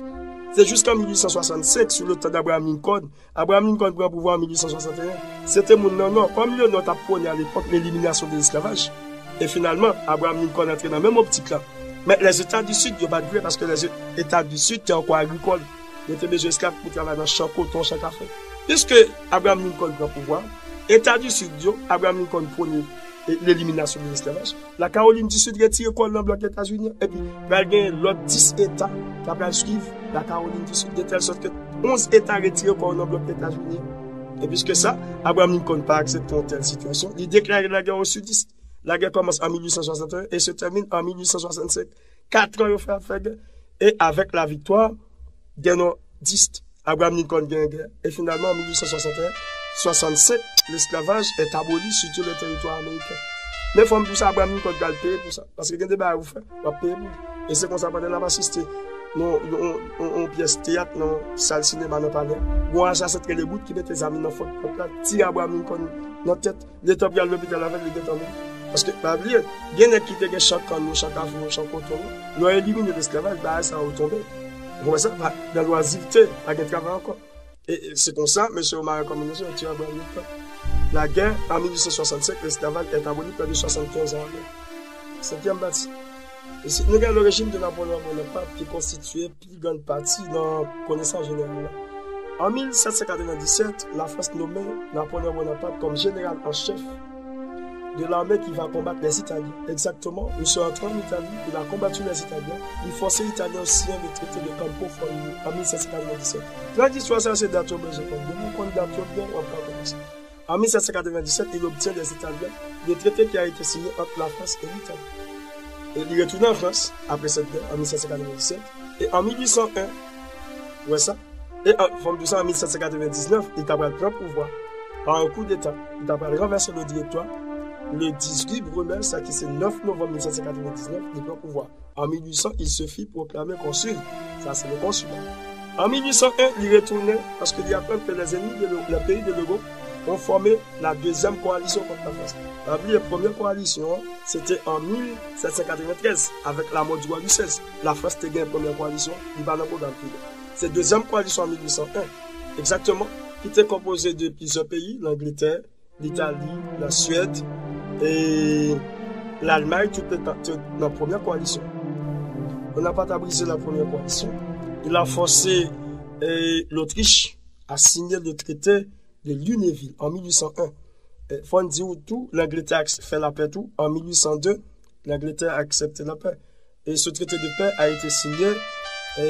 Se jiskan mil uit san swasannsenk, sou le tan d'Abraham Lincoln, Abraham Lincoln pran pouvwa an mil uit san swasanteyen. Se te moun nan Nò. Kòm le Nò t ap pwone a lepòk leliminasyon de lesklavaj. E finalman, Abraham Lincoln antre nan menm optik la. Men Lèzeta di Sid, yo pa t vle paske Lèzeta di Sid te ankò agrikòl. Yo te bezwen esklav pou travay nan chan koton, chan kafe. Piske Abraham Lincoln pran pouvwa, Eta di Sid yo, Abraham Lincoln pwone leliminasyon de lesklavaj. Lakawolin di Sid retire kò l nan blòk Etazini an, epi pral gen lòt dis eta k ap pral swiv Lakawolin di Sid, de tèl sòt ke onz eta retire kò yo nan blòk Etazini an. E piske sa, Abraham Lincoln pa aksepte yon tèl sitiyasyon, li deklare lagè o Sidis. Lagè kòmanse an mil uit san swasanteyen e se tèmine an mil uit san swasannsenk. Kat an yo fè ap fè gè. E avèk laviktwa, dè nòdis, Abraham Lincoln gen gè. E finalman, an mil uit san swasanteyen, swasannsenk, l'esclavage est aboli sur tout le territoire américain. Men fò m di w sa, Abraham Lincoln pral peye pou sa. Paske gen de bagay ou fè, w ap peye pou li. E se konsa, pandan l ap asiste yon pyès teyat nan sal sinema nan Palè, gon asasen k rele Booth ki mete zam li nan fwont pòt la, tire Abraham Lincoln nan tèt. Leta pral lopital avè l, li gentan mouri. Paske, pa bliye, gen nèg ki te gen chan kann yo, chan kafe yo, chan koton yo. Lè yo elimine lesklavaj, bagay sa yo tonbe. Ou konprann sa? Pa, nan lwazivte, pa gen travay ankò. E, e se konsa, mesye yo mare kòm mesye, yo tire Abraham Lincoln. Lagè, an mil uit san swasannsenk, l'esclavage est aboli près de soixante-quinze ans après. Senkyèm pati. Isit, nou gen le régime de Napoléon Bonaparte ki konstitye pi grann pati nan konesans jeneral la. An mil sèt san katrevenndisèt, Lafrans nonmen Napoléon Bonaparte kòm jeneral an chèf de l'armée qui va combattre les Italiens. Exactement, misye antre an Itali, il a combattu les Italiens, li fòse Italyen yo siyen le traité de Campo Formio an mil sèt san katrevenndisèt. Trant istwa sa se dat yo bezwen konn. Depi w konn dat yo byen, w ap ka konprann sa. En mille sept cent quatre-vingt-dix-sept, il obtient des Italiens le traité qui a été signé entre la France et l'Italie. E li retounen an Frans apre sèt gè, an mil sèt san katrevenndisèt. E an mil uit san en, ou wè sa? E an, fò m di w sa, an mil sèt san katrevendiznèf, li ta pral pran pouvwa pa yon koudeta. Li ta pral ranvèse le Directoire le dix-huit Brumaire, sa ki se nèf novanm mil sèt san katrevendiznèf, li pran pouvwa. An mil uit san, il se fit proclamer consul. Sa se le konsil la. An mil uit san en, li retounen paske li aprann ke les ennemis de le, les pays de l'Europe ont formé la deuxième coalition contre la France. Pa bliye, premye kowalisyon an, se te an mil sèt san katreventrèz, avèk lamò di wa Louis seize. Lafrans te gen premye kowalisyon, li pa nan pwogram Fidel. Se dezyèm kowalisyon an mil uit san en, egzakteman, ki te konpoze de plizyè peyi, Langletè, Litali, Laswèd, e Lalmay, tout te nan, te nan premyè kowalisyon. Bonaparte a brisé la première coalition. Il a forcé, e, l'Autriche à signer le traité de Lunéville en mille huit cent un. E, fò n di w tou, Langletè ak, fè lapè tou, an mil uit san de, Langletè aksepte lapè. Et ce traité de paix a été signé, e,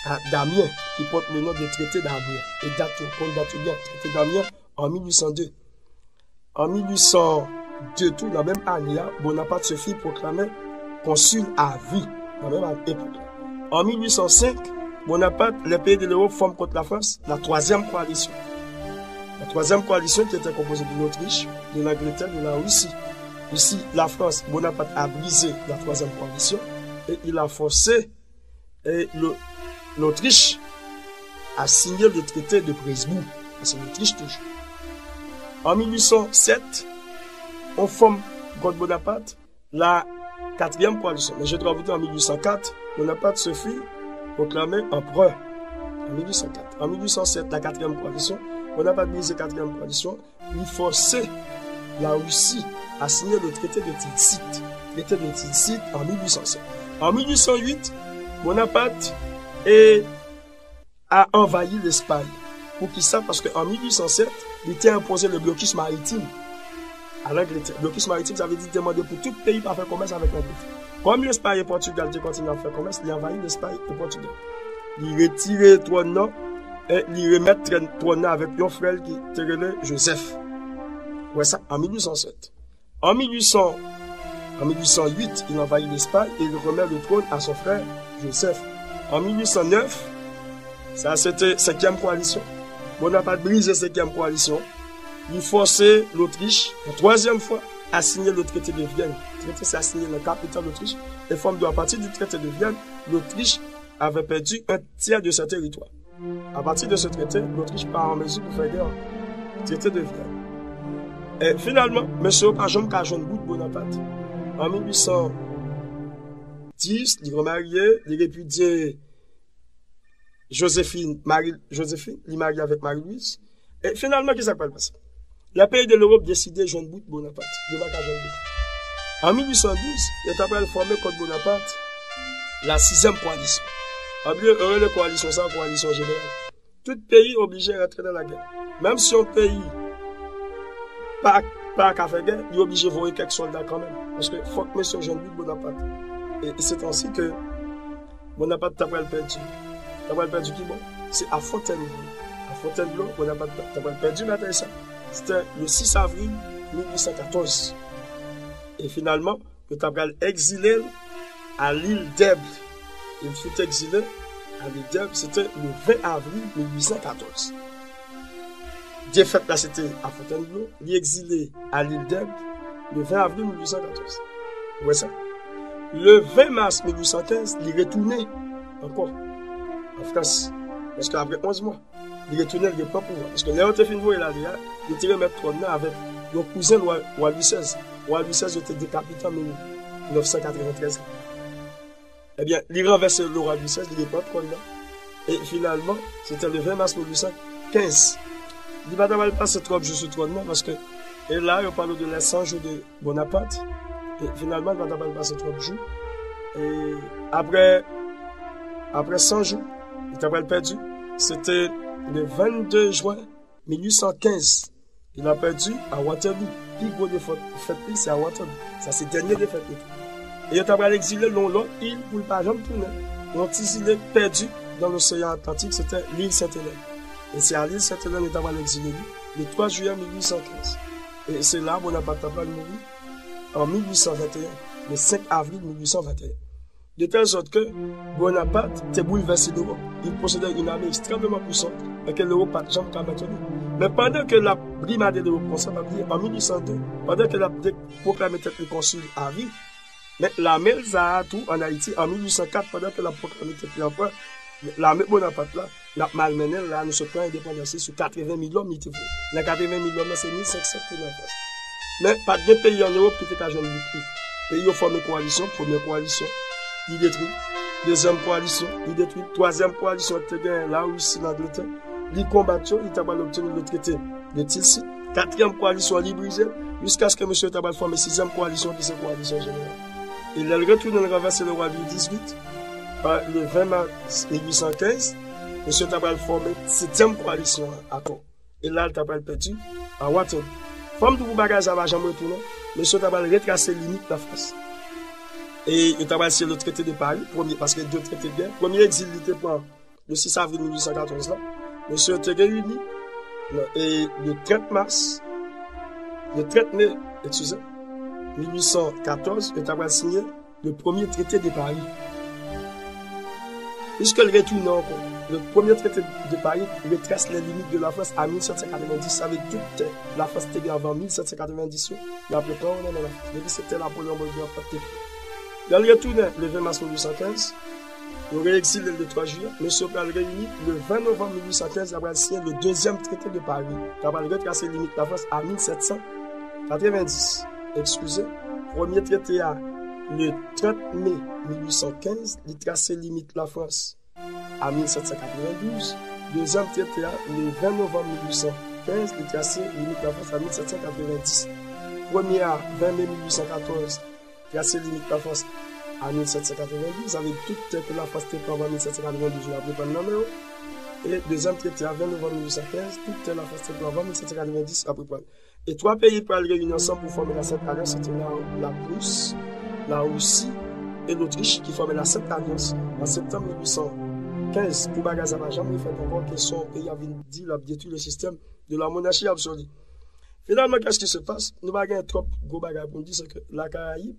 à Damiens, qui porte le nom de traité d'Amiens. E dat yo, konn dat yo byen, traité d'Amiens, en mille huit cent deux. En mille huit cent deux tou, nan menm ane a, Bonaparte se fit proclamer consul à vie, nan menm ane, epòk la. En mille huit cent cinq, Bonaparte, les pays de l'Europe forment contre la France la troisième coalition. La troisième coalition qui était composée de l'Autriche, de l'Angleterre, de la Russie. Ici, la France, Bonaparte a brisé la troisième coalition et il a forcé, e, le, l'Autriche à signer le traité de Presbourg. Sa se Lotris toujou. An mil uit san sèt, on forme contre Bonaparte la quatrième coalition. Mais je dois vous dire, en mille huit cent quatre, Bonaparte se fit proclamer empereur. En mille huit cent quatre. En mille huit cent sept, la quatrième coalition. Bonaparte brise quatrième coalition. Li fòse la Russie à signer le traité de Tilsit. Traité de Tilsit en mille huit cent sept. En mille huit cent huit, Bonaparte, e, a anvayi Lespay. Poukisa? Paske an mil uit san sèt, li te enpoze le blocus maritime a Langletè. Blocus maritime, sa vle di te mande pou tout peyi pa fè kòmès avèk Langletè. Kòm Lespay e Pòtigal te kontinye ap fè kòmès, li anvayi Lespay e Pòtigal. Li retire twòn nan e li remèt twòn nan avèk yon frè l ki te rele Joseph. Wè sa, an mil uit san sèt. En mille huit cents, en mille huit cent huit, il envahit l'Espagne et il remet le trône à son frère Joseph. En mille huit cent neuf, sa se te senkyèm kowalisyon. Bonaparte brize senkyèm kowalisyon. Li fòse Lotrich, pou twazyèm fwa, a sinye le traité de Vienne. Trete sa sinye nan kapital Lotrich, e fòm de, à partir du traité de Vienne, Lotrich avait perdu un tiers de ses territoires. À partir de ce traité, Lotrich pa an mezi pou fè gè. Traité de Vienne. E finalman, mesye yo pa janm ka jwenn bout Bonaparte. An mil uit san dis, li remarye, li repidye Joséphine, Marie Joséphine, li marye avèk Marie Louise. E finalman, ki sa k pral pase? Lè peyi de Lewòp deside jwenn bout Bonaparte, yo pa ka jwenn bout. An mil uit san douz, yo ta pral fòme kont Bonaparte la sizyèm kowalisyon. Ann bliye, yo rele kowalisyon sa a kowalisyon jeneral. Tout peyi oblije rantre nan lagè. Menm si yon peyi pa, pa ka fè gè, li oblije voye kèk sòlda kanmenm. Paske fòk mesye yo jwenn bout Bonaparte. E, e se konsa ke Bonaparte ta pral pèdi. Ta pral pèdi ki bò? Se a Fontainebleau. A Fontainebleau, Bonaparte ta pral pèdi batay sa. Se te le sis avril mil uit san katòz. E finalman, yo ta pral egzile l a l'île d'Elbe. Il fut exilé à l'île d'Elbe, se te le ven avril mil uit san katòz. Defèt la, se te a Fontainebleau. Li egzile a l'île d'Elbe le ven avril mil uit san katòz. Ou wè sa? Le ven mas mil uit san kenz, li retounen ankò an Frans. Paske apre onz mwa, li retounen, li repran pouvwa. Paske lè yo te fin voye l ale a, yo te remèt twòn nan avèk yon kouzen wa, wa Lwi sèz. Wa Lwi sèz, yo te dekapite an mil nèf san katreventrèz. Ebyen, li ranvèse le wa Lwi sèz, li repran twòn nan. E finalman, se te le ven mas mil uit san kenz. Li pa ta pral pase twòp jou sou twòn nan, paske, e la, yo pale de les cent jours de Bonaparte. E finalman, li pa ta pral pase twòp jou. E apre, apre san jou, li ta pral pèdi. Se te le vennde jen mil uit san kenz. Li ta pèdi a Waterloo. Pi gwo defèt, defèt li, se a Waterloo. Sa se dènye defèt li. E yo ta pral egzile l nan yon lòt il pou l pa janm tounen. Yon ti zile pèdi dans l'océan Atlantique, se te l'île Sainte-Hélène. E se a l'île Sainte-Hélène yo ta pral egzile li, le twa jiyè mil uit san kenz. E se la Bonaparte ta pral mouri an mil uit san venteyen, le senk avril mil uit san venteyen. De tèl sòt ke Bonaparte te boulvèse Lewòp. Il possédait une armée extrêmement puissante, men ke Lewòp pa t janm ka mèt li. Men pandan ke l ap brimade Lewòp konsa, pa bliye, an mil uit san de, pandan ke l ap de, pwoklame tèt li konsil a vi, men lame l sa a tou ann Ayiti, an mil uit san kat, pandan ke l ap pwoklame tèt li anprè, lame Bonaparte la, n ap malmennen l la, nou sot pran endepandans li sou katreven mil lòm li te voye. Nan katreven mil lòm nan, se mil senk san k te nan Frans. Men, pa t gen peyi ann Ewòp ki te ka jwenn vikti. Peyi yo fòme kowalisyon, premyè kowalisyon, li detwi. Dezyèm kowalisyon, li detwi. Twazyèm kowalisyon ki te genyen, Larisi, Langletè, li konbat yo, li ta pral obteni le traité de Tilsit. Katriyèm kowalisyon, li brize, jiskaske mesye yo ta pral fòme sizyèm kowalisyon, ki se kowalisyon jeneral. E lè l retounen, l ranvèse le wa Lwi dizuit, pa, le ven mas mil uit san kenz, mesye ta pral fòme setyèm kowalisyon an ankò. E la, l ta pral pèdi a Waterloo. Fò m di w pou bagay sa pa janm retounen, mesye ta pral retrase limit Lafrans. E yo ta pral siyen le traité de Paris, premye, paske de traité de gè. Premye egzil li te pran le sis avril mil uit san katòz la, mesye yo te reyini, non, e le trant mas, le trant me, eskize, mil uit san katòz, yo ta pral siyen le premye traité de Paris. Piske l retounen ankò, le premye traité de Paris retrase les limites de la France à mil sèt san katrevenndis, sa vle di tout tè Lafrans te gen anvan mil sèt san katrevenndis yo, yo ap repran yo nan men Lafrans. Depi se tè Napoléon Bonaparte te pran. Lè l retounen, le ven mas mil uit san kenz, yo reegzile l le twa jiyè, mesye yo pral reyini le ven novanm mil uit san kenz, y ap pral siyen le dezyèm traité de Paris, k ap pral retrase limit Lafrans a mil sèt san katrevenndis. Eskize, premye traité a, le trant me mil uit san kenz, li trase limit Lafrans a mil sèt san katrevendouz. Dezyèm traité a, le ven novanm mil uit san kenz, li trase limit Lafrans a mil sèt san katrevenndis. Premye a, ven me mil uit san katòz, trase limit Lafrans a mil sèt san katrevendouz, sa vle di tout tè ke Lafrans te pran anvan mil sèt san katrevendouz, yo ap reprann nan men yo. E dezyèm traité a, ven novanm mil uit san kenz, tout tè Lafrans te pran anvan mil sèt san katrevendouz, y ap reprann. E twa peyi pral reyini ansanm pou fòme la Sent Alyans, se te la, Laprus, Larisi e Lotrich ki fòme la Sent Alyans an septanm mil uit san kenz pou bagay sa pa janm refèt ankò, ke se yon peyi ap vin di l ap detwi le système de la monarchie absolue. Finalman, qu'est-ce qui se passe? Nou pa gen twòp gwo bagay pou n di, se ke la Karayib,